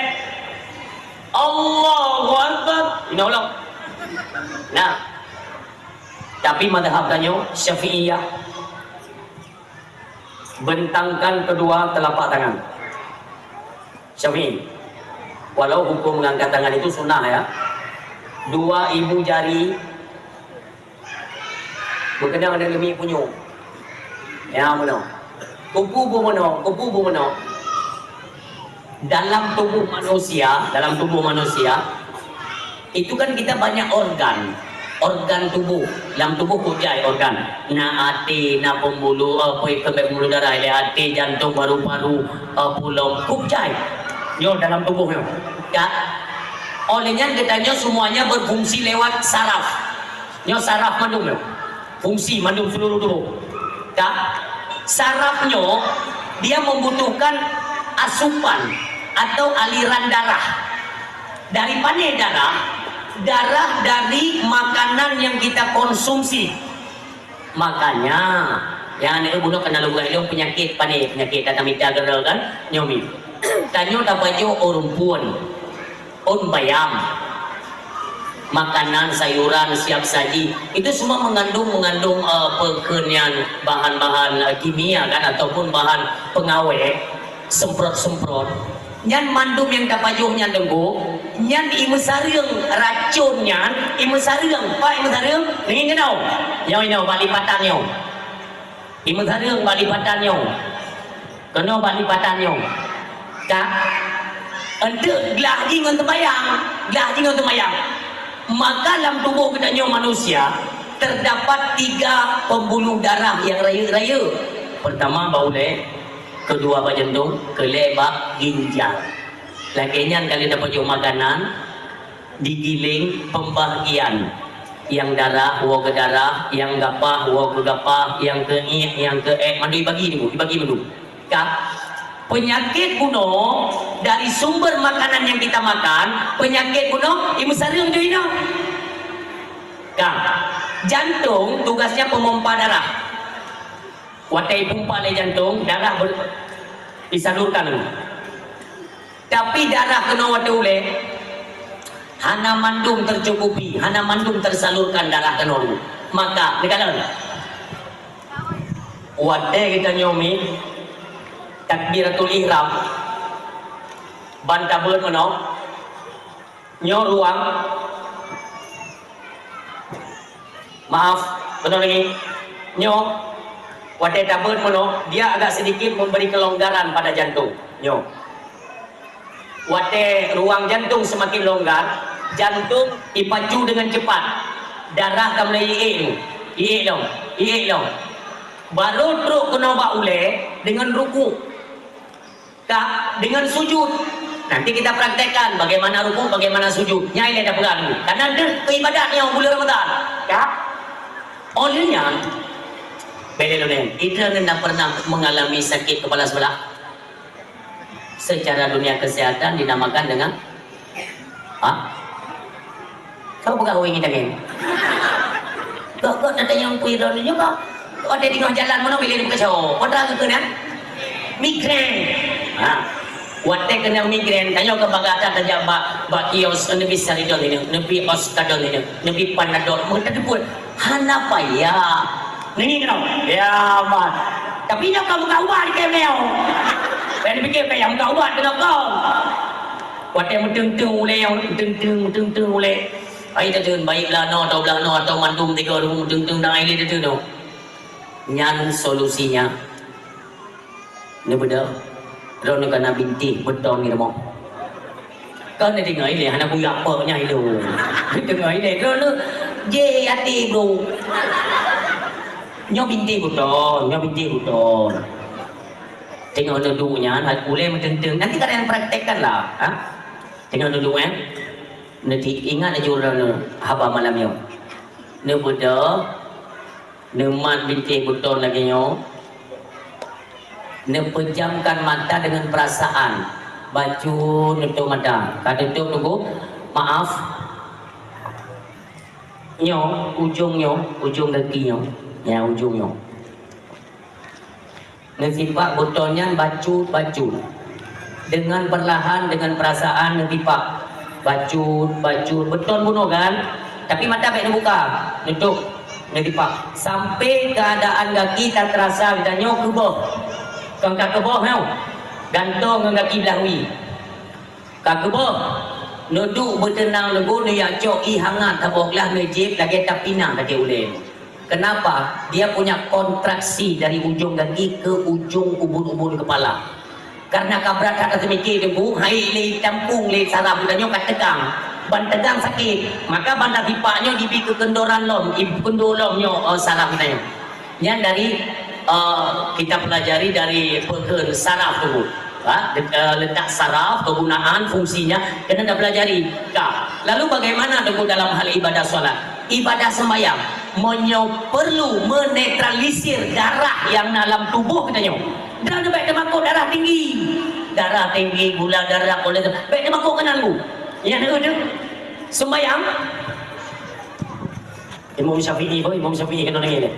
Allahu Akbar. Inau ulang. Nah. Tapi mazhab tanyoe Syafi'iyah. Bentangkan kedua telapak tangan. Syafi'i. Walau hukum mengangkat tangan itu sunnah ya. Dua ibu jari berkenaan dengan gemi punyueng. Ya, benar. Kupu bumeunoe, kupu bumeunoe. Dalam tubuh manusia, dalam tubuh manusia, itu kan kita banyak organ. Organ tubuh, dalam tubuh kujai organ. Na até, na pembuluh, eh, pui-, keumbang pembuluh darah, ilée até, jantung, paru-paru, eh, pulom, kujai. Nyoe dalam tubuh nyoe. Ya. Oleh nyan geutanyoe semuanya berfungsi lewat saraf. Nyoe saraf mandum nyoe. Fungsi mandum seluruh tubuh. Ka? Saraf nyoe, dia membutuhkan asupan atau aliran darah. Dari mana darah? Darah dari makanan yang kita konsumsi. Makanya, nyang aneuk bunoe keunan lôn peugah lom penyakit pané, penyakit datang mita gara kan? Nyoe mi. Tanyoe tapajoh ureueng phôn. Ôn bayam, makanan, sayuran, siap saji, itu semua mengandung, mengandung, eh, peukeuh nyan, bahan-bahan, eh, kimia kan, ataupun bahan pengawet, semprot-semprot. Nyan mandum nyang tapajoh nyan Teungku, nyan imeusareueng racun nyan, imeusareueng, pat imeusareueng? Ngieng keunoe. Nyoe inoe bak lipatan nyoe. Imeusareueng bak lipatan nyoe. Keunoe bak lipatan nyoe. Ka? Enteuk glah jih ngon teumayang, glah jih ngon teumayang. Maka lam tuboh geutanyoe manusia terdapat tiga pembuluh darah nyang rayeuk-rayeuk. Pertama bak ulée, kedua bak jantong, keulhée bak ginjal. Lagée nyan ka lheueh tapajoh makanan, digiling pembahagian. Nyang darah, woe keu darah, nyang gapah, woe keu gapah, nyang keu iek, nyang keu ék, mandum ibagi tu, ibagi mandum. Ka? Penyakit bunoe dari sumber makanan yang kita makan, penyakit bunoe imeusareueng di inoe. Ka? Jantong tugasnya pemompa darah. Watée ipompa lé jantong, darah ber-, disalurkan. Tapi darah keunoe watée ulée, hana mandum tercukupi, hana mandum tersalurkan darah keunoe. Maka, neukalon. Watée geutanyoe mi takbiratul ihram, ban tabeuet meunoe, nyoe ruang, maaf, keunoe lagée, nyoe, watée tabeuet meunoe, dia agak sedikit memberi kelonggaran pada jantung. Nyoe. Watée ruang jantung semakin longgar, jantung ipacu dengan cepat. Darah ka mulai iék, iék lom, iék lom. Baru trok keunoe bak ulée dengan rukuk. Ka, dengan sujud. Nanti kita praktekkan bagaimana rukuk, bagaimana sujud. Nyang ilée tapeugah dulu. Karena deuh keu ibadat nyoe bulan Ramadan. Ka? Oleh nyan, beda lôn, droeneuh na pernah mengalami sakit kepala sebelah? Secara dunia kesehatan dinamakan dengan, ha? Kau peugah ureueng nyang tangen. Kok, kok tatanyong peue droeneuh nyoe kok? Watée teungoh jalan meunoe bilé neupeukaco. Peue treuk keukeunang? Migrain. Ha. Watée keunong migrain, tanyoe keu bagah that tajak bak, bak kios, neubi Saridon ini, neubi Oskadon ini, neubi Panadol, meutateupeue. Hana payah. Neungieng keunoe? Ya, man. Tapi nyoe ka meukat ubat keu nyoe. Bèk neupike payah meukat ubat keunoe kong. Watée meuteung-teung ulée, meuteung-teung, meuteung-teung ulée. Ai tateun, baik blah noe atau blah noe atau mandum tiga rumoh meuteung-teung dan ai lé tateun tu. Nyan solusinya. Neubeudôh, droeneuh ka na bintéh beuton di rumoh. Kon neudeungoe ilée, hana kuyak pok nyan ilée. Neudeungoe ilée, droeneuh jih até bro. Nyoe bintéh beuton, nyoe bintéh beuton. Teungoh neuduek nyan, ulée meuteung-teung. Nanti kalian praktekkan lah, ha? Teungoh neuduek, eh. Neuti-, ingat laju droeneuh haba malam nyoe. Neubeudôh, neumat bintéh beuton lagée nyoe. Neupejamkan mata dengan perasaan. Bacut neututup mata. Ka tutup dulu. Maaf. Nyoe, ujong nyoe, ujong gaki nyoe. Ya, ujong nyoe. Neusipak beuton nyan bacut-bacut. Dengan perlahan, dengan perasaan neusipak. Bacut, bacut. Beuton bunoe kan? Tapi mata bèk neubuka. Neututup. Neusipak. Sampai keadaan gaki tak terasa, geutanyoe keubah. Kon ka keubah nyoe. Gantong ngon gaki blah wie. Ka keubah. Neuduek beuteunang leugo, neujak cok ié hangat saboh glah, neujieb lagée tapinah lagée ulée. Kenapa? Dia punya kontraksi dari ujung gaki ke ujung ubun-ubun kepala. Karena ka brat that rasa mikir, Teungku, hai lé tampung lé saraf geutanyoe ka tegang. Ban tegang sakét, maka banda sipak nyoe jibi keu kendoran lom, i-, kendo lom nyoe, eh, saraf geutanyoe. Nyan dari, eh, kita pelajari dari peukheun saraf tu. Ha? De-, eh, letak saraf, kegunaan, fungsinya, kena dah pelajari. Ka. Lalu bagaimana, Teungku, dalam hal ibadah solat? Ibadah sembahyang, meunyoe perlu menetralisir darah nyang na lam tuboh geutanyoe. Dan bèk teumakot darah tinggi. Darah tinggi, gula darah, kolesterol. Bèk teumakot keunan, Bu. Nyang na deuh. Sembahyang. Imam Syafi'i, boh, Imam Syafi'i kena dengar.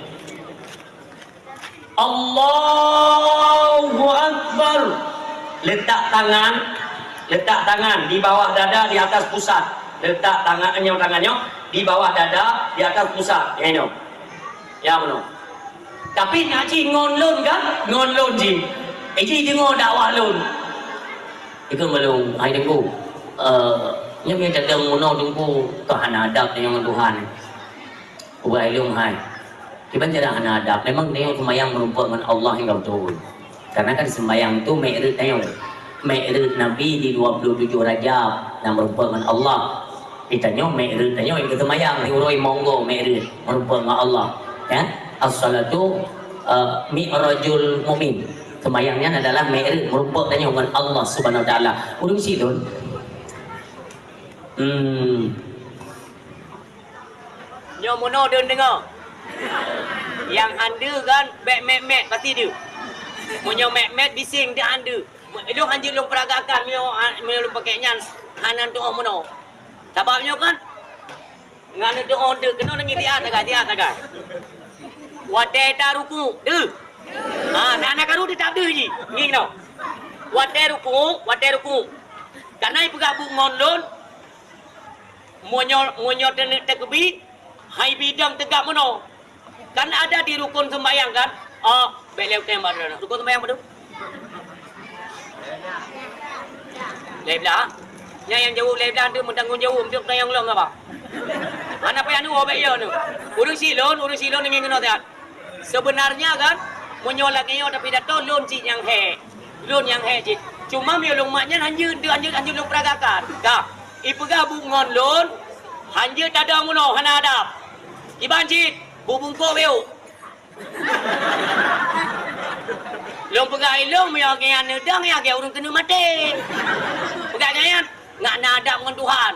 Allahu Akbar. Letak tangan, letak tangan di bawah dada, di atas pusat. Letak tangan nyoe, tangan nyoe di bawah dada, di atas pusat. Ya, nyoe. Ya, meunoe. Tapi nak jih ngon lôn kan? Ngon lôn jih. Eh, jih deungoe dakwah lôn. Ikut malum, hai Teungku. Eh, nyoe meutateueng meunoe Teungku, kah hana adab tanyoe ngon Tuhan. Ubat ilung hai. Kiban cara hana adab. Memang tanyoe seumayang meurumpok ngon Allah nyang beutôi. Karena kan seumayang tu mi'raj tanyoe. Mi'raj Nabi di dua puluh tujuh Rajab nyang meurumpok ngon Allah. Di tanyoe mi'raj tanyoe nyang seumayang di uroe monggo mi'raj meurumpok ngon Allah. Ya. As-salatu, eh, mi'rajul mu'min. Seumayang nyan adalah mi'raj meurumpok tanyoe ngon Allah Subhanahu Wa Taala. Ureueng sidon. Hmm. Nyoe meunoe deuh deungoe. Nyang han deuh kan bèk mèt-mèt pasti deuh. Meunyoe mèt-mèt biseng deuh han deuh. Ilôn han jeuet lôn peuragakan meunyoe, meunyoe lôn pakèk nyan hana tu'oh meunoe. Sabab nyoe kan ngon tu'oh deuh keunoe nangis tiat sagai, tiat sagai. Watèe taruku deuh. Ha, na, na karu teutap deuh jih. Ngieng keunoe. Watèe ruku, watèe ruku. Kana ipeugah buet ngon lôn, Meunyoe, meunyoe teuneuk takbir, hai bidang teugak meunoe. Kan ada di rukun sembahyang kan? Oh, bèk lé utang bak droeneuh. Rukun sembahyang padum? Lhèe blah. Nyan nyang jaweueb lhèe blah tu meutanggong jaweueb, meutanggong jaweueb apa? Hana payah neuwoe bèk yo tu. Ureueng silôn, ureueng silôn ngieng keunoe that. Seubeunarnya kan, meunyoe lagèe nyoe tapidato, lôn cit nyang hék. Lôn nyang hék cit. Cuma meunyoe lôn mat nyan hanjeuet, hanjeuet, hanjeuet lôn peuragakan. Ka. Ipeugah buet ngon lôn, hanjeuet tadong unoe hana adab. Kiban cit, bubungkôh beuh. Lôn peugah ilôn, meunyoe gobnyan neudong, ya gobnyan ureueng keuneuk maté. Peugah gobnyan, ngat na adab ngon Tuhan.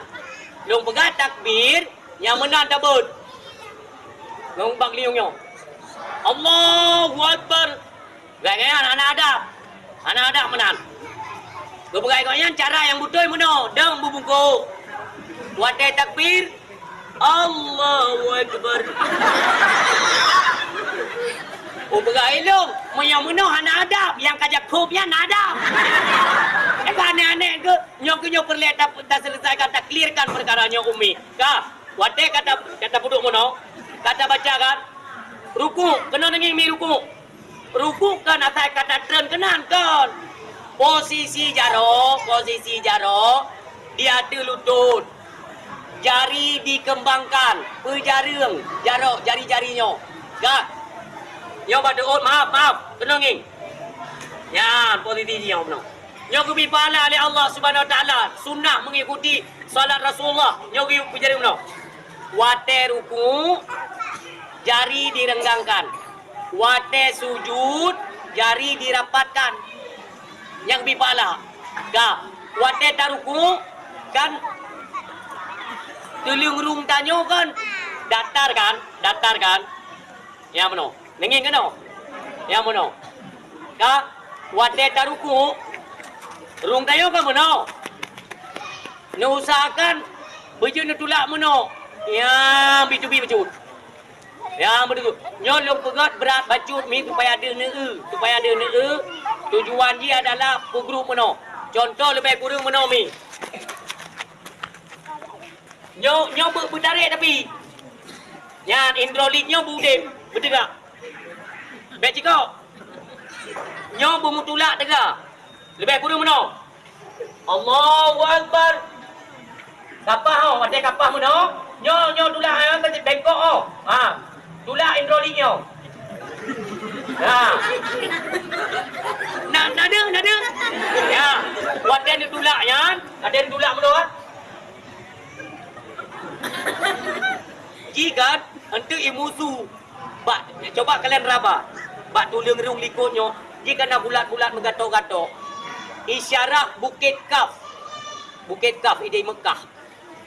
Lôn peugah takbir, nyang meunan tabeuet. Ngon bak liung nyoe. Allahu Akbar. Gobnyan hana adab. Hana adab meunan. Geupeugah gobnyan cara nyang beutôi meunoe, dong bubungkôh. Watèe takbir, Allahu Akbar. Oh, peugah ilôn, meunyoe meunoe hana adab, nyang ka jak khôb nyan na adab. Eh, aneh-aneh keuh, nyoe keuh nyoe peureulèe ta-, taseuleusaika, taklirkan peukara nyoe, Umi. Ka, watèe ka ta-, ka tapeuduek meunoe, ka tabaca kan? Ruku', keunoe neungieng mi ruku'. Ruku' kan asai ka tatreun keunan kon. Posisi jaroe, posisi jaroe di ateueh lutôt. Jari dikembangkan, peujareueng jaroe jari-jari nyoe. Ka. Nyoe bak teuôt, maaf, maaf, keunoe ngieng. Nyan posisi jih nyoe bunoe. Nyoe geubri pahala lé Allah Subhanahu Wa Taala, sunnah mengikuti salat Rasulullah. Nyoe geubri peujareueng bunoe. Watèe ruku', jari direnggangkan. Watèe sujud, jari dirapatkan. Nyang bi pahala. Ka, watèe taruku', kan tuleueng rhueng tanyoe kan datar kan, datar kan. Nyang meunoe. Neungieng keunoe. Nyang meunoe. Ka, watèe taruku', rhueng tanyoe kan meunoe. Neuusahakan beujeuet neutulak meunoe. Nyang bi teubi bacut. Nyang beutôi. Nyoe lôn peugöt brat bacut mi supaya deuh neueu, supaya deuh neueu. Tujuan jih adalah peugrob meunoe. Contoh leubeh kureueng meunoe mi. Nyoe, nyoe beu-, beutarek tapi. Nyan hidrolik nyoe beu-udeb, beuteugak. Bèk cikok. Nyoe beumutulak teuga. Leubeh kureueng meunoe. Allahu Akbar. Kapah oh, watèe kapah meunoe. Nyoe, nyoe tulak, eh, bengkok oh. Ha. Tulak hidrolik nyoe. Ha. Na, na deuh, na deuh. Ya. Watèe neutulak nyan, watèe neutulak meudua. Jih kan, eunteuk imusu. Bak, coba kalian raba. Bak tuleueng rhueng likot nyoe, jih kan na bulat-bulat meugatok-gatok. Isyarah Bukét Kaf. Bukét Kaf idéh Meukah.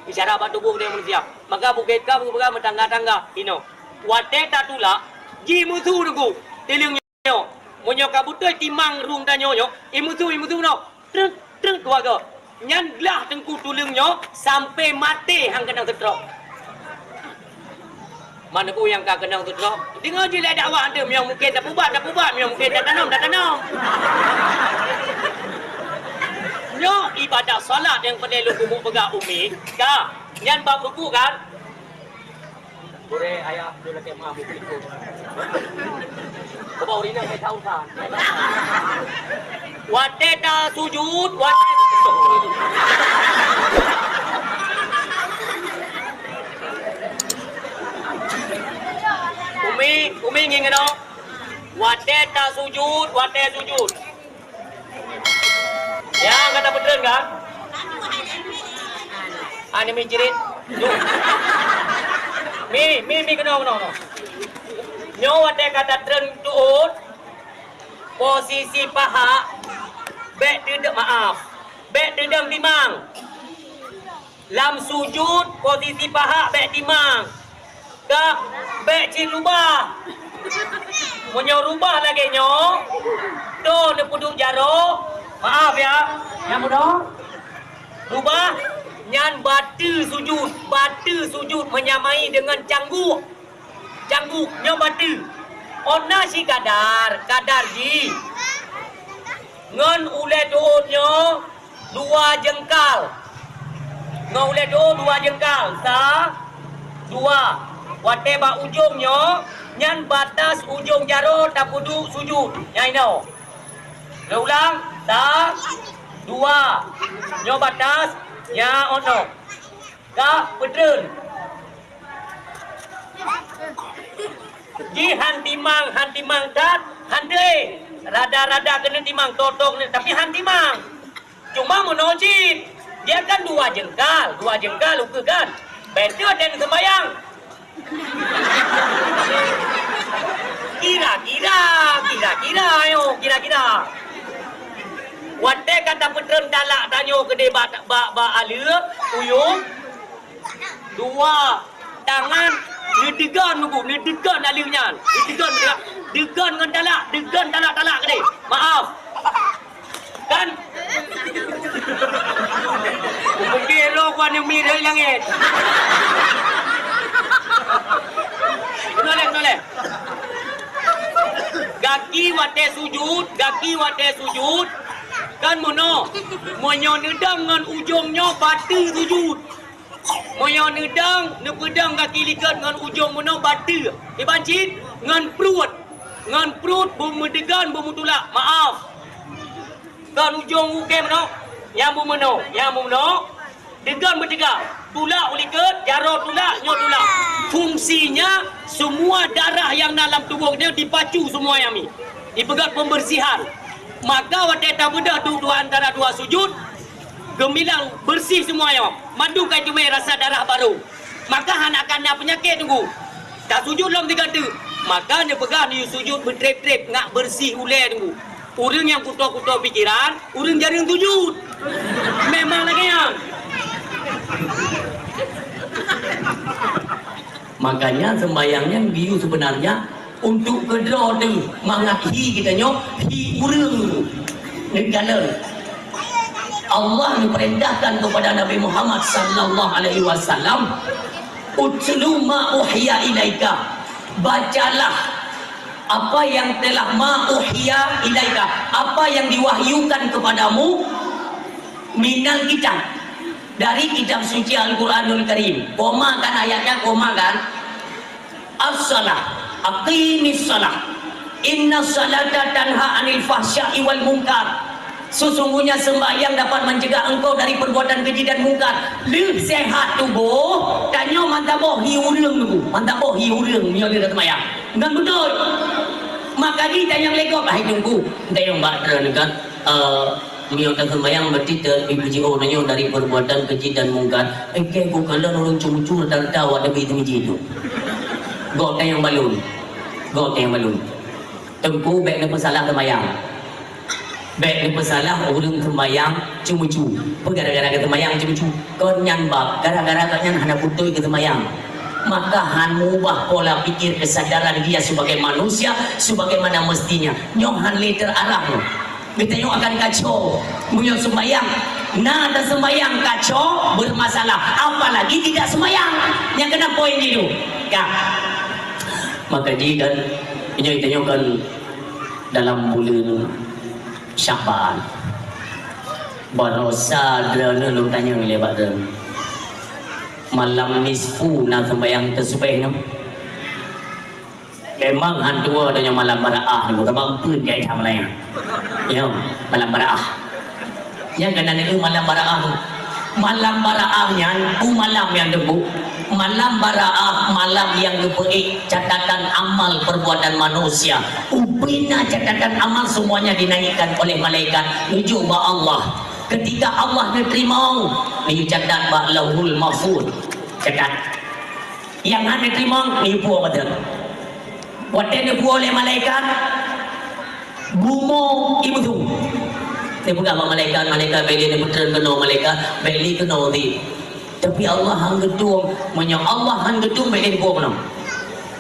Isyarah bak tuboh geutanyoe manusia. Maka Bukét Kaf geupeugah meutangga-tangga. Inoe. Watèe tatulak, jimusu teungku. Tuleueng nyoe. Meunyoe ka beutôi timang rhueng tanyoe nyoe, imusu, imusu nyoe. Treuk, treuk dua goe. Nyan glah teungku tuleueng nyoe sampoe maté han keunong seutrok. Man teungku nyang ka keunong seutrok, deungö jih lé dakwah anteuk, meunyoe mungken tapeubat, tapeubat, meunyoe mungken tatanom, tatanom. Nyoe ibadah salat nyang peureulèe lôn keumeung peugah Umi, ka. Nyan bab rukuk kan? Gurèe ayah tu lakèe maaf. Coba ureueng inong ka tausan. Watèe tasujud, watèe Umi, Umi ngieng keunoe. Watèe tasujud, watèe sujud. Nyang ka tapeutreun kan? Ani mi jerit. Duh. Mi, mi, mi keunoe, keunoe, keunoe. Nyoe watèe ka tatreun tuôt, posisi paha bèk teudong, maaf, bèk teudong timang. Lam sujud, posisi paha bèk timang. Ka, bèk cit rubah. Meunyoe rubah lagèe nyoe, toh neupeuduek jaroe, maaf ya, nyang bunoe. Rubah, nyan bateue sujud, bateue sujud menyamai deungon cangguek. Cangguek nyoe bateue. Ôn na sikadar, kadar jih. Ngon ulèe tuôt nyoe dua jeungkal. Ngon ulèe tuôt dua jeungkal. Sa, dua. Watèe bak ujông nyoe, nyan batas ujông jaroe tapeuduek sujud. Nyan inoe. Lôn ulang. Sa, dua. Nyoe batas, nyan inoe. Ka peutreun. Jih han timang, han timang that, han teuék. Rada-rada keuneuk timang, totong, tapi han timang. Cuma meunoe cit, dia kan dua jeungkal, dua jeungkal ukeue kan. Beutôi dan sembayang. Kira-kira, kira-kira, ayo, kira-kira. Watèe ka tapeutreun talak tanyoe keudéh bak, bak, bak aleue, uyueng, dua tangan neudeugon, Bu, neudeugon aleue nyan. Neudeugon, deugon ngon talak, deugon talak-talak keudéh. Maaf. Kan? Mungkin roh ku aneuk mi dari langit. Toleh, toleh. Gaki watèe sujud, gaki watèe sujud. Kan meunoe. Meunyoe neudong ngon ujông nyoe bateue sujud. Meunyoe neudong, neupeudong gaki likot ngon ujông meunoe bateue. Iban cit ngon pruet. Ngon pruet beumeudeugon beumeutulak. Maaf. Kon ujông ukèe meunoe. Nyang beumeunoe, nyang beumeunoe. Deugon beuteuga. Tulak u likot, jaroe tulak, nyoe tulak. Fungsinya, semua darah yang dalam tubuh kita dipacu semua nyang mi. Dipeugah pembersihan. Maka watèe tabeudôh dua, dua antara dua sujud, geumilang bersih semua nyoe. Mandum ka teumé rasa darah barô. Maka hana kana peunyakét teungku. Tasujud lom sigoe teuk. Maka neupeugah neusujud beutrép-trép ngat bersih ulèe teungku. Ureueng nyang kuto-kuto pikiran, ureueng jareueng sujud. Memang lagèe nyan. Makanya sembahyang nyan geuyue sebenarnya untuk keudroe teuh mangat hi geutanyoe, hi ureueng neukalon. Allah neuperintahkan kepada Nabi Muhammad sallallahu alaihi wasallam, "Utlu ma uhiya ilaika." Bacalah apa yang telah ma uhiya ilaika, apa yang diwahyukan kepadamu minal kitab, dari kitab suci Al-Quranul Karim. Koma kan ayatnya, koma kan? As-salah, aqimis salah. Inna salata tanha anil fahsya'i wal munkar. Sesungguhnya sembahyang dapat mencegah engkau dari perbuatan keji dan mungkar. Lheueh sehat tuboh, tanyoe mantap boh hi ureueng nunggu. Mantap boh hi ureueng meunyoe lheueh dah sembahyang. Ngon beutôi. Maka jih tanyong lé gob, "Hai Teungku, tanyong bak droeneuh kan, eh, meunyoe taseumbahyang berarti ta-, ipuji oh tanyoe dari perbuatan keji dan mungkar." Eh, keu gob kalon ureueng ceumeucue rata-rata awak Nabi teumiji tu. Gob tanyong bak lôn. Gob tanyong bak lôn. Teungku, bék neupeusalah seumbahyang. Bék neupeusalah ureueng seumbahyang ceumeucue. Peue gara-gara geuseumbahyang ceumeucue? Kon nyan bab, gara-gara gobnyan hana beutôi geuseumbahyang. Maka han meuubah pola pikir kesadaran dia sebagai manusia sebagaimana mestinya. Nyoe han lé teuarah nyoe. Geutanyoe akan kacau. Meunyoe seumbahyang, na taseumbahyang kacau, bermasalah. Apalagi tidak seumbahyang. Nyang keunan poin jih tu. Ya. Maka jih kan, meunyoe tanyoe kan dalam buleuen Syaban. Barosa droeneuh lôn tanyong lé bak droeneuh. Malam nisfu na seumbahyang teusubéh nyoe? Memang han tuwoe tanyoe malam baraah nyoe, sabab eumpeuen jai that malam nyan. Nyoe, malam baraah. Nyang keunan nyoe malam baraah. Malam baraah nyan, peue malam nyan teungku? Malam baraah, malam nyang geupeuék catatan amal perbuatan manusia. Ubena catatan amal semuanya dinaikkan oleh malaikat menuju bak Allah. Ketika Allah neuteurimong, neucatat bak Lauhul Mahfuz. Catat. Nyang hana neuteurimong, neupuwoe mata. Watée neupuwoe lé malaikat, bumoe imeudong. Neupeugah bak malaikat, "Malaikat, bék lé neupeutreun keunoe, malaikat, bék lé keunoe di." Tapi Allah han geutueng. Meunyoe Allah han geutueng, bék lé neupuwoe keunoe.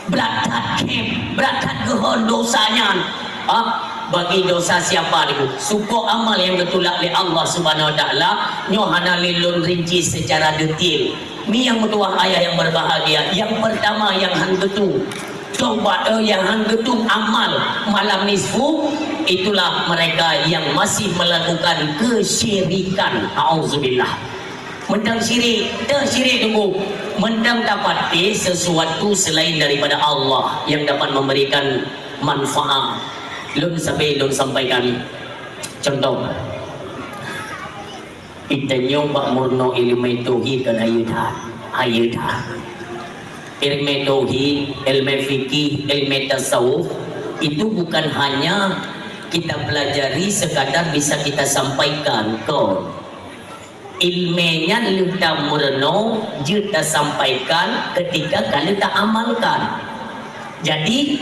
Brat that khem, brat that geuhon dosa nyan. Ah, bagi dosa siapa niku? Sukoh amal nyang geutulak lé Allah Subhanahu Wa Taala, nyoe hana lé lôn rinci secara detail. Mi nyang meutuwah ayah nyang berbahagia, nyang pertama nyang han geutueng. Taubat, eh, nyang han geutueng amal malam nisfu, itulah mereka yang masih melakukan kesyirikan. Auzubillah. Mantong syirik, teuh syirik teungku. Mantong tapatéh sesuatu selain daripada Allah yang dapat memberikan manfaat. Lôn sabe lôn sampaikan contoh. Geutanyoe bak meurunoe ileumé tauhid kan hayeue that. Hayeue that. Ileumé tauhid, ileumé fikih, ileumé tasawuf, itu bukan hanya kita pelajari sekadar bisa kita sampaikan, kon. Ileumé nyan lheueh tameurunoe jeuet tasampaikan ketika ka lheueh taamalkan. Jadi,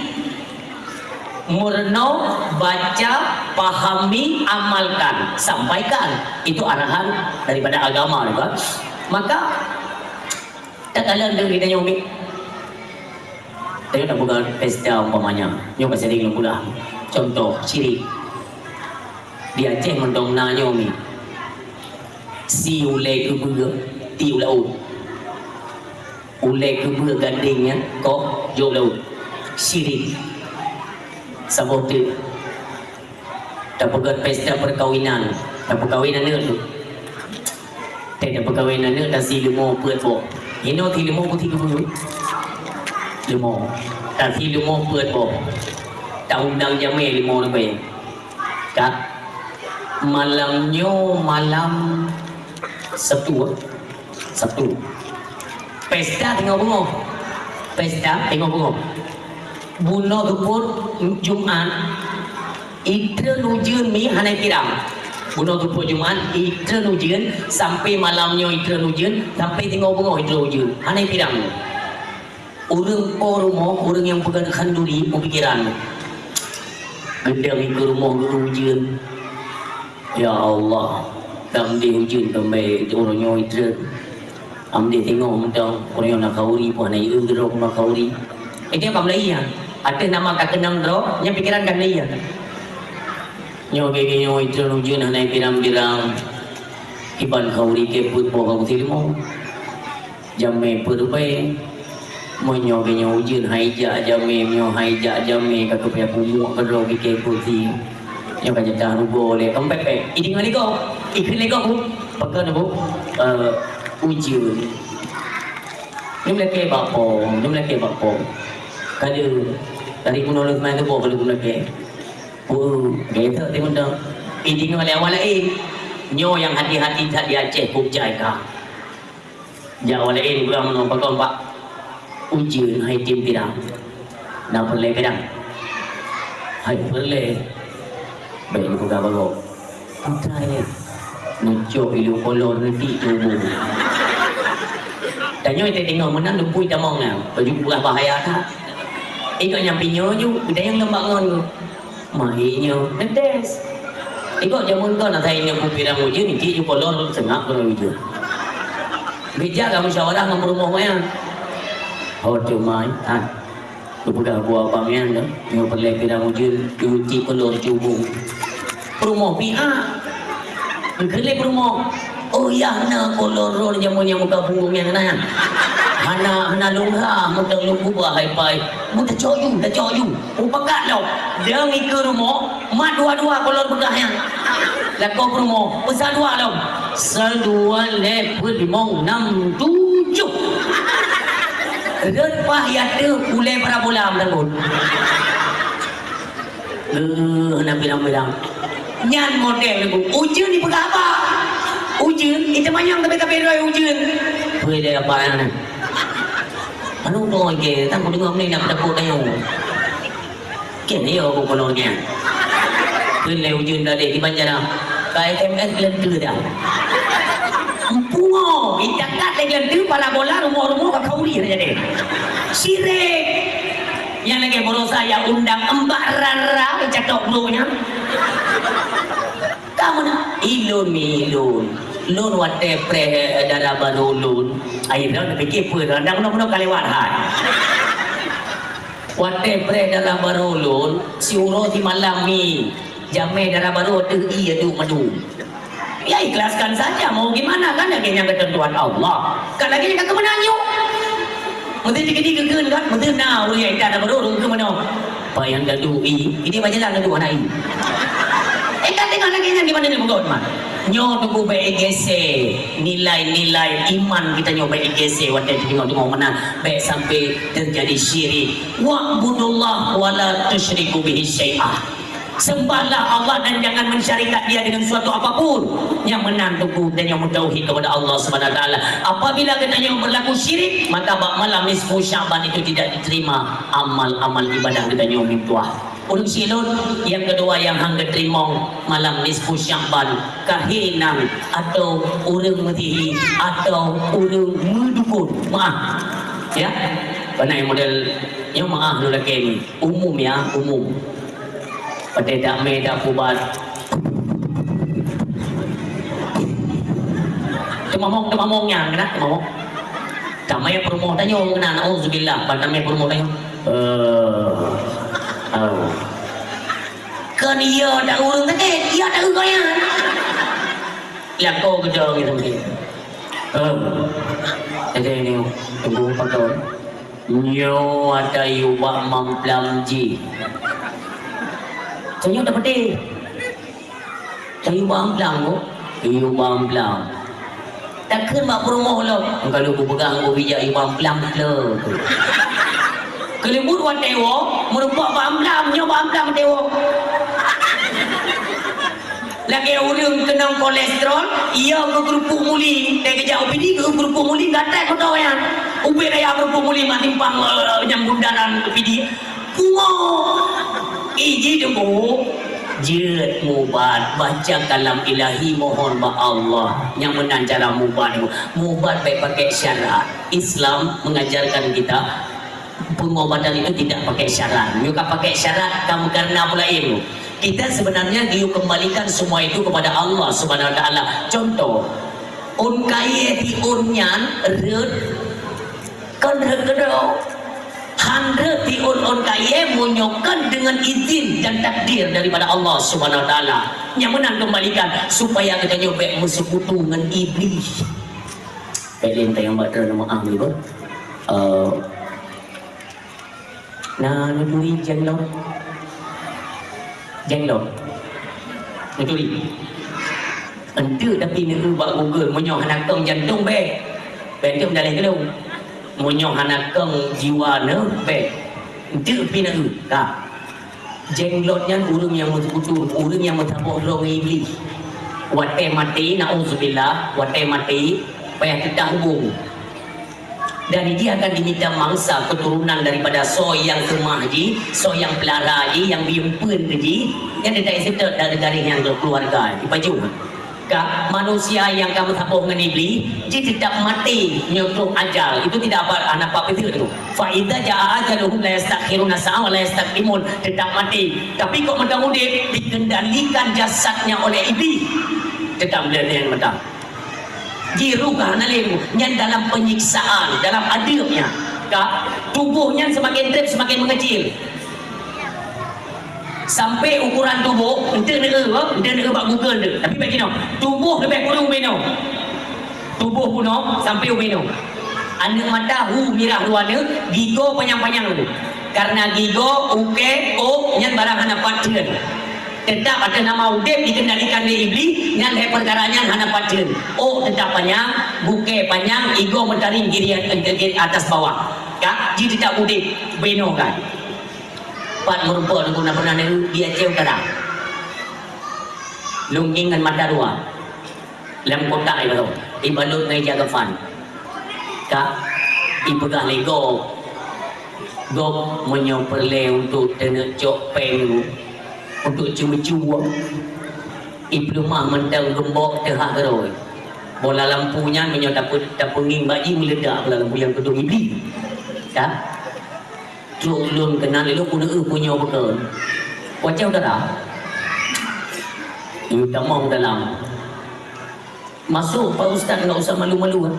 meurunoe, baca, pahami, amalkan, sampaikan. Itu arahan daripada agama, bukan? Maka, takalon deungon geutanyoe, Mi. Tanyoe tapeugah pesta umpamanya. Nyoe ka sering lôn peugah. Contoh, syirik. Di Aceh mantong na nyoe, Mi. Si ulée keubeue, ti u laôt. Ulée keubeue gandeng nyan, koh, jok laôt. Syirik. Saboh teuk. Tapeugét pesta perkawinan. Tapeukawen aneuk tu. Tée tapeukawen aneuk, tasi leumo peuet boh. Inoe si leumo putih keubeue. Leumo. Tasi leumo peuet boh. Taundang jamé leumo leubeh. Ka. Malam nyoe malam Sabtu, eh? Sabtu. Pesta teungoh beungoh. Pesta teungoh beungoh. Bunoe seupôt Jumat, itreun ujeuen, Mi, hana kirang. Bunoe seupôt Jumat, itreun ujeuen, sampai malam nyoe itreun ujeuen, sampai teungoh beungoh itreun ujeuen. Hana kirang. Ureuëng po rumoh, ureuëng nyang peugah khanduri, meupikiran. Geudong ikeue rumoh geu ujeuen. Ya Allah, dam deh ujeuen keumbee uroe nyoe treuk. Am deh teungoh mantong, uroe nyoe na khanduri, poh na ieu geudroe na khanduri. Itu ka mulai ya. Ateueh nama ka keunong droe, nyan pikiran ka mulai ya. Nyoe geu nyoe treuk ujeuen hana pirang-pirang. Iban khanduri keu peuet boh ka kutilimo. Jamé peuet ribèe. Meunyoe geuh nyoe ujeuen hai jak jamé, meunyoe hai jak jamé ka keupeue pumuek keudroe bikée putih. Nyoe ka jatah rugoe lé. Keumpét-pét. Idéh ngon lego. Ikheun lego, Bu. Pakon, Bu? Eh, ujeuen. Nyoe meulakée bak po, nyoe meulakée bak po. Ka lheueh, dari bunoe lheueh seumai tuboh ka lheueh meulakée. Pu, geutek timun dong. Dideungoe lé awak laén. Nyoe nyang hati-hati that di Aceh, kujai ka. Jak awak laén peugah meunoe, pakon, Pak? Ujeuen hai tem pirang. Na peureulée pirang? Hai peureulée. Bék neupeugah bagoe. Putra ya. Neucok ilu kolor neuti tuboh. Tanyoe teudeungoe meunan lumpui tamong na. Baju peugah bahaya that. Ikot nyang pinyoe ju, geutanyoe leumbak ngon. Mahe nyoe neutes. Ikot jameun kon asai nyoe kupirang ujeuen, cit ju kolor seungab keunoe ujeuen. Geujak ka musyawarah ngon peurumoh nyan. Ho teuma, ha. Kupeugah bak abang nyan, nyoe peureulée pirang ujeuen, cit kolor cubung. Peurumoh pihak. Geukheun lé peurumoh. Oh yah na kolor jameun nyang muka buong nyan na. Hana, hana lôn ha, meuteung lôn gubah hai pai. Mu tacok ju, tacok ju. Mupakat lom. Deueng ikeue rumoh, mat dua-dua kolor beukah nyan. Lakoe peurumoh, peusa dua lom. Sa dua lhée peuet limong nam tujoh. Rot paih ateueh ulée parabola meuranggot. Eh, hana bilang-bilang. Nyan model lagu. Ujeuen dipeugah haba. Ujeuen, iteumanyong tapi-tapi roi ujeuen. Peue lé apa nyan? Anu tu ke, tang kudeungoe meunan nak peudakot tanyoe. Keu nyoe ku keunoe nyan. Keu lé ujeuen tadi di Banjarah. Ka S M S geuleunteu dah. Empungo, itakat lé geuleunteu, parabola, rumoh-rumoh, ka khauri saja deh. Sirek. Nyang lagée baroesa ya undang embak rara, icatok bro nyan. Kamu na ilôn mi ilôn. Lôn watée preh dara barô lôn. Ai lôn pike peue randang meunoe-meunoe ka lewat hai. Watée preh dara barô lôn, siuroe simalam mi. Jamé dara barô teuh ie duek madu. Ya ikhlaskan saja, mau gimana kan lagée nyang ketentuan Allah. Kan lagée nyang ka keumeunang nyoe. Meusti tigedi geukheun kan, meusti na ureuëng nyang dara barô ureuëng keumeunang. Apa nyang dadu i, ini majalah dadu hana i. Eh kan tengok lagée nyang gimana ni bukan mah. Nyoe tunggu baik gese nilai-nilai iman kita nyoe baik gese watée tengok-tengok mana baik sampai terjadi syirik. Wa'budullah wa la tusyriku bihi syai'a. Sembahlah Allah dan jangan mensyarikat Dia dengan suatu apapun. Nyang meunan tuku dan nyang meutauhid kepada Allah Subhanahu Wa Taala. Apabila geutanyoe berlaku syirik, maka bak malam nisfu Sya'ban itu tidak diterima amal-amal ibadah geutanyoe meutuah. Ureuëng silot, yang kedua yang hang geuteurimong malam nisfu Sya'ban, kahinang atau ureuëng meusihri atau ureuëng meudukon. Maaf. Ya. Panai model nyang maaf lulakée ni. Umum ya, umum. Watée damé dapubat. Teumamong, teumamong nyan keunan, teumamong. Damé peurumoh tanyoe keunan, auzubillah, ban damé peurumoh tanyoe. Eh. Oh. Kon iya dak ureuëng sakét, iya dak ureuëng kaya. Lakoe keudong itu mungkin. Eh. Jadi ini tunggu patron. Nyoe ata yue bak mamplam jih. Tanyoe tapeuté. Tanyoe bak mamplam ko. Yue bak mamplam. Takheun bak peurumoh lom. Kalau kupeugah ngon bijak yue bak mamplam keu. Keuleubut watée woe, meurumpok bak mamplam, nyoe bak mamplam watée woe. Lagée ureuëng keunong kolesterol, iya keu keurupuk muli. Teukeujak U P D keu keurupuk muli, gatai kuto nyan. Ubit raya keurupuk muli mak timpang, eh, nyang bundaran U P D. Pungo. Iji deungo. Jeuet mubat, baca kalam ilahi, mohon bak Allah. Nyang meunan cara mubat. Mubat baik pakai syarat. Islam mengajarkan kita pengobatan itu tidak pakai syarat. Nyoe ka pakai syarat, kamu karena pula ilmu. Kita sebenarnya geuyue kembalikan semua itu kepada Allah Subhanahu Wa Taala. Contoh, ôn kayée tiôn nyan rhot, kon rhot keudroe. Han rhot tiôn ôn kayée meunyoe kon dengan izin dan takdir daripada Allah Subhanahu Wa Taala. Nyang meunan kembalikan supaya geutanyoe bék meusekutu ngon Iblih. Bék lé tayang bak droeneuh meu'ah meunyoe. Eh, Na neuturi jenglot. Jenglot. Neuturi. Enteuk tapi neueu bak Google, meunyoe hana kong jantong bék. Bék enteuk meudaleh keulong. Meunyoe hana kong jiwa neuh bék. Enteuk pi neueu. Ka. Jenglot nyan ureuëng nyang meusekutu, ureuëng nyang meusaboh droe ngon Iblih. Watée maté, naudzubillah, watée maté, payah teutah ubong. Dan jih akan dimita mangsa keuturonan daripada soe nyang seumah jih, soe nyang peulara jih, nyang biyueng peuen keu jih, nyan teuka iseutôt dari garéh nyang keuluwarga, ipajoh. Ka, manusia nyang ka meusaboh ngon Iblih, jih teutap maté nyoe troh ajal. Itu tidak apa, hana pat peue tu. Fa idza jaa ajaluhum la yastakhiruna sa'ah wa la yastaqdimun. Teutap maté. Tapi kok mantong udeb, dikendalikan jasadnya oleh Iblih. Teutap meunan mantong. Jiru ka hana lé, nyan dalam penyiksaan, dalam adeueb nyan. Ka, tuboh nyan seumaken treb, seumaken meungeucil. Sampai ukuran tuboh, eunteuk neueu, eunteuk neueu bak Google tu. Tapi bak jinoe, tuboh leubeh kureueng ubé noe. Tuboh bunoe sampai ubé noe. Aneuëk mata hu mirah luwa neuh, gigoe panyang-panyang tu. Karena gigoe, ukée, ôk, nyan barang hana pat theun. Teutap ateueh nama udeb dikendalikan lé Iblih, nyan lhée peukara nyan hana pat theun. Ôk teutap panyang, gukée panyang, igoe meutaring girian, eh, atas bawah. Ka, jih teutap udeb, binoe kan. Pat meurumpok Teungku na pernah neueu di Aceh Utara. Lôn ngieng ngon mata dua. Lam kotak ibalot, ibalot ngon ija kafan. Ka, ipeugah lé gob. Gob meunyoe peureulée untuk teuneuk cok péng, untuk ceumeucue, ipeuleumah mantong geumbok teuhah keudroe. Bola lampu nyan meunyoe tapeu-, tapeungieng bak jih meuleudak bola lampu nyang keudong Iblih. Ka? Trok lôn keunan lé lôn, ku neueu punyoe beutôi. Wacah udara. Yue tamong dalam. Masuk, Pak Ustaz, enggak usah malu-malu, eh.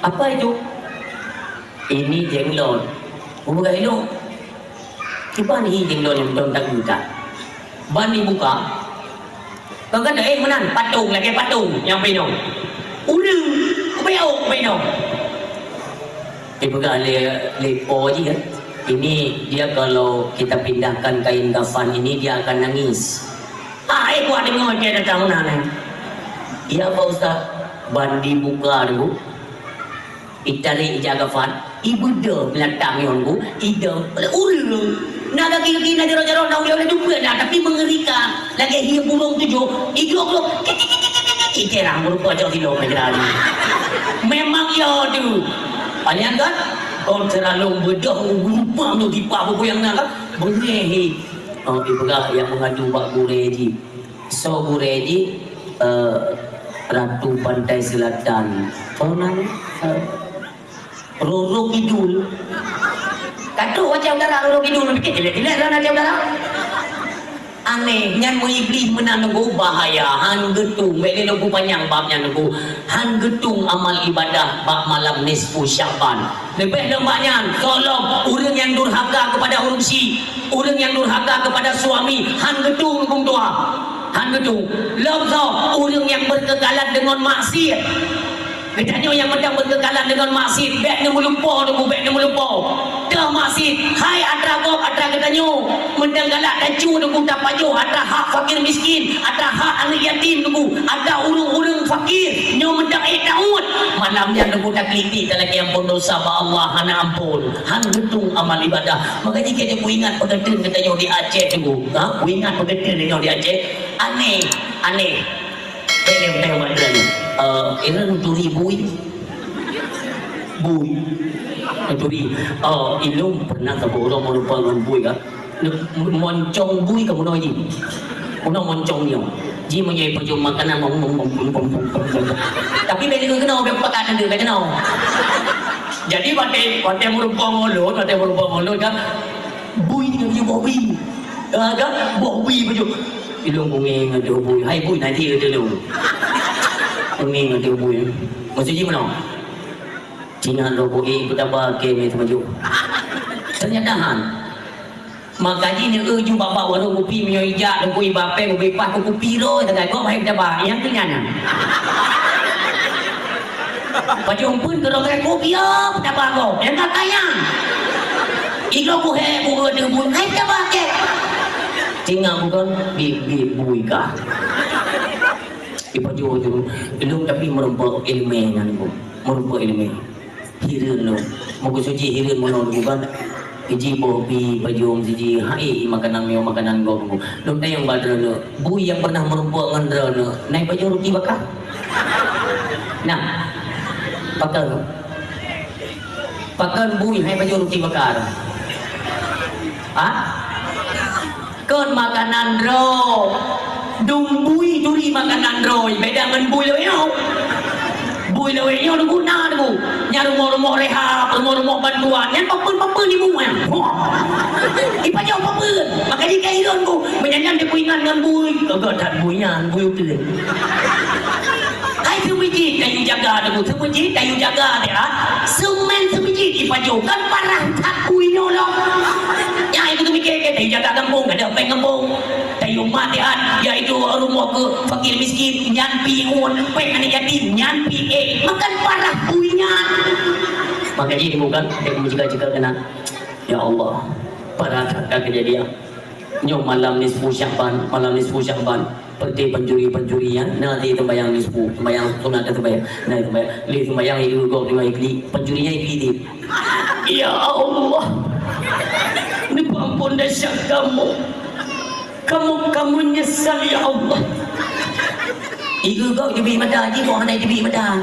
Apa itu? Ini jenglot. Bukan itu. Cuba ni jenglot yang betul tak buka. Ban dibuka. Kau kata, eh, meunan, patung, lagée patung nyang binoe. Ureuëng, ubé ôk binoe. Dipeugah lé, lé po jih kan. Ini dia kalau kita pindahkan kain kafan ini, dia akan nangis. Ah, eh, kuat deungoe, dia datang meunan, eh. Ya, Pak Ustaz, ban dibuka dulu. Itarek ija kafan, ibeudôh binatang nyoe, Bu, idong. Ureuëng. Na gaki-gaki na jaroe-jaroe na ulée-ulée dupeue na, tapi mengerikan. Lagée hiep burung tujoh, iglok-glok. Icerang meurupa cok silop lagée tadi. Memang ya tu. Paling kan, kon terlalu beudôh rupa tu tipa buku yang na kan. Beungéh. Oh, ipeugah yang mengadu bak gurée jih. So gurée jih, eh, Ratu Pantai Selatan. Oh, nang, eh, Roro Kidul. Ka trok Aceh Utara Roro Kidul, pikir jelek-jelek lah Aceh Utara. Aneh, nyan meuiblih meunan Teungku, bahaya, han geutung, bék lé Teungku panyang bab nyan Teungku, han geutung amal ibadah bak malam nisfu Sya'ban. Leubeh lom bak nyan, tolong ureuëng nyang durhaka kepada ureuëng syik, ureuëng nyang durhaka kepada suami, han geutung Teungku tuha. Han geutung. Lom soe ureuëng nyang berkekalan deungon maksiat. Geutanyoe nyang mantong berkekalan deungon maksiat, bék neumeulumpo Teungku, bék neumeulumpo. Teuh maksiat, hai atra gob, atra geutanyoe. Mantong galak tacu Teungku tapajoh atra hak fakir miskin, atra hak aneuk yatim Teungku, atra ureuëng-ureuëng fakir. Nyoe mantong ék taôt. Malam nyan Teungku taklik-klik talakée ampôn dosa bak Allah hana ampôn. Han geutung amal ibadah. Maka jih keu kuingat peugeuteun geutanyoe di Aceh Teungku. Ha? Kuingat peugeuteun geutanyoe di Aceh. Aneh, aneh. Bék lé mantong bak droeneuh. Eh, ireung turi bui. Bui. Turi. Eh, ilôn pernah saboh uroe meurumpok ngon bui ka. Moncong bui ka bunoe jih. Bunoe moncong nyoe. Jih meunyoe ipeujeuet makanan mong, mong, mong. Tapi bék keunoe, bék pakat nanti, bék keunoe. Jadi watée, watée meurumpok ngon lôn, watée meurumpok ngon lôn kan, bui nyoe boh bui. Ah, kan? Boh bui baju. Ilôn bungeng ateueh bui. Hai bui, nanti kata lôn. Bungeng ateueh bui. Maksud jih meunoe. Cina lo bui, eh, beutaba ke mé teumaju. Ternyata han. Maka jih neueu ju bak-bak warong kupi meunyoe ijak Teungku iba péng ubé pah keu kupi roh sagai gob hai beutaba. Nyang keu nyan. Pajoh umpeuen keu roh sagai kupi, oh, beutaba gob. Nyang ka kayang. Igoe kuhé buet deubui hai beutaba kek. Tinggai bukan bibit bui kah. Ipajoh ju. Ilôn tapi meurumpok ileumé nyan, Bu. Meurumpok ileumé. Hireuen lôn. Meukeusut jih hireuen meunoe bukan. Iji boh pi pajôh siji, hai makanan nyoe makanan gob. Lôn tanyong bak droeneuh, bui nyang pernah meurumpok ngon droeneuh, na i pajôh ruti bakar? Nah, pakon. Pakon bui hai pajôh ruti bakar? Ha? Kon makanan droe. Dum bui turi makanan droe, beda ngon bui lawét nyoe. Bui lawét nyoe guna tu. Nyan rumoh-rumoh rehab, rumoh-rumoh bantuan, nyan papeuen-papeuen ibu nyan. Wah. Ipajôh papeuen. Maka jika ilôn ku, meunyan nyan teuingat ngon bui. Gagah that bui nyan, bui uteuen. Hai seumeujid tayue jaga teungku, seumeujid tayue jaga teuh. Seumén seumeujid ipajôh, kan parah that bui nyoe lom. Nyang itu mikir ke tayue jaga gampông, kada péng gampông. Tayue mat teuh, yaitu rumoh keu fakir miskin, nyan pi ngon, péng aneuk yatim, nyan pi ék. Makan parah bui nyan. Maka jih bukan, tayue meujika-jika keunan. Ya Allah, parah that ka keujadian. Nyoe malam nisfu Sya'ban, malam nisfu Sya'ban. Peureté pancuri-pancuri nyan, na di teumbayang nisfu, teumbayang sunat dan teumbayang, na teumbayang, lé teumbayang iku gob teuma ikli, pancuri nyan ikli di. Ya Allah, neupeuampon desya kamoe. Kamoe, kamoe nyesal, ya Allah. Iku gob teubiet mata, jih gob hana teubiet mata.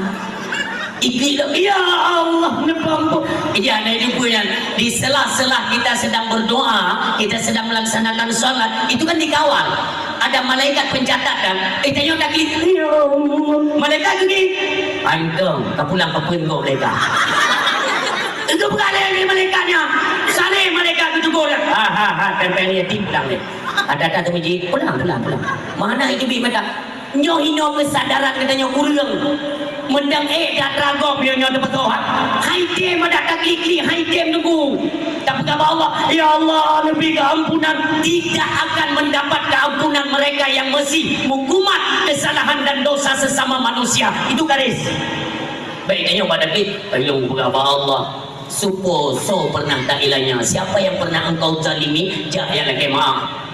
Ikli lom, ya Allah, neupeuampon. Jadi, hana jumpa nyan. Di sela-sela kita sedang berdoa, kita sedang melaksanakan salat, itu kan dikawal. Ada malaikat pencatat kan? Eh, tanyoe taklik, "Ya Allah." Malaikat tu ni, "Antom, ka pulang papeuen gob malaikat." Itu bukan ada yang malaikat nyan. Saleh malaikat tu tegur. Ha, ha, ha, tempel ni, tim pulang ni. Ada-ada tu miji, pulang, pulang, pulang. Mana itu bi mata? Nyoe inoe keusadaran geutanyoe kureueng. Meudang ék that ragom nyoe, nyoe teupeusoh. Hai tem adak taklik-klik, hai tem teungku. Tapeugah bak Allah, "Ya Allah, neubri keuampunan." Tidak akan mendapat keampunan mereka yang masih meukumat kesalahan dan dosa sesama manusia. Itu garis. Baik, tanyoe bak David, lôn peugah bak Allah, "Soe po, soe pernah tailanya? Siapa yang pernah engkau zalimi? Jak, jak lakée meu'ah."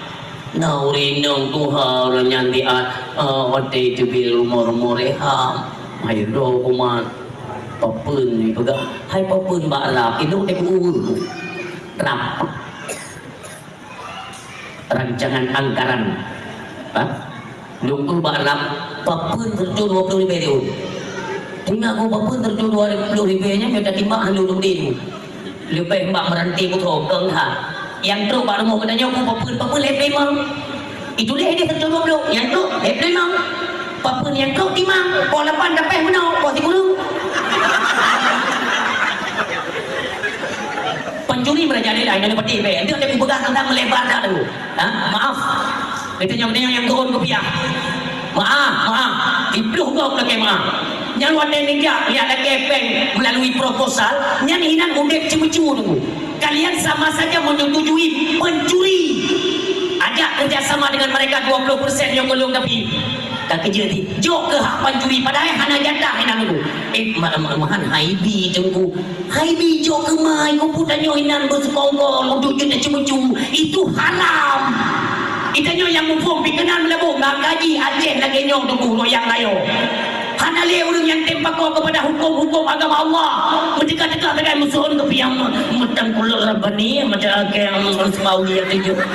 Na ureuëng inong tuha ureuëng nyan diat, eh, watée teubiet rumoh-rumoh rehab. Hai droe kuman, papeuen ipeugah, hai papeuen bak rab, idong teuku ureuëng. Rab. Rancangan angkaran. Ha? Lôn bak rab, papeuen sireutoh dua ploh ribée diun. Ingat ku papeuen sireutoh dua ploh ribée nyan, mita timbang hana lôn deh. Leubeh bak meurantée putroe keu ha. Nyang trok bak rumoh geutanyoe ku papeuen, papeuen lhée peulimong. Ituléh deh sireutoh dua ploh, nyang trok lhée peulimong. Papeuen nyang trok timang, poh lapan dapéh meunoe, poh sikureueng. Pancuri meurajalela, inong pati bée. Enteuk lé kupeugah teuntang meulebar that tu. Ha? Maaf. Geutanyoe, geutanyoe nyang geuôn kupiah. Maaf, maaf. Siploh gob lakée maaf. Nyan watée neujak, jak lakée péng melalui proposal, nyan inan udeb ceumeucue teungku. Kalian sama saja menyetujui pencuri. Ajak kerjasama dengan mereka dua puluh persen nyang golong tapi. Ka keujeuet jih. Jok keu hak pancuri padahai hana jatah inan teungku. Eh, ma-, ma-, mahan hai bi teungku. Hai bi jok keu mai, ku peue tanyoe inan beuseukongkong, udeb jeuet ceumeucue. Itu haram. Itanyoe nyang muphom pi keunan meulaboh, maka jih Aceh lagée nyoe teungku, royang layoe. Hana lé ureuëng nyang tem pakoe keupada huköm-huköm agama Allah. Meuteuka-teuka sagai meusuhon keupiang meutangkulot Rabbani, macam Akeng Semawi ateueh jeuet.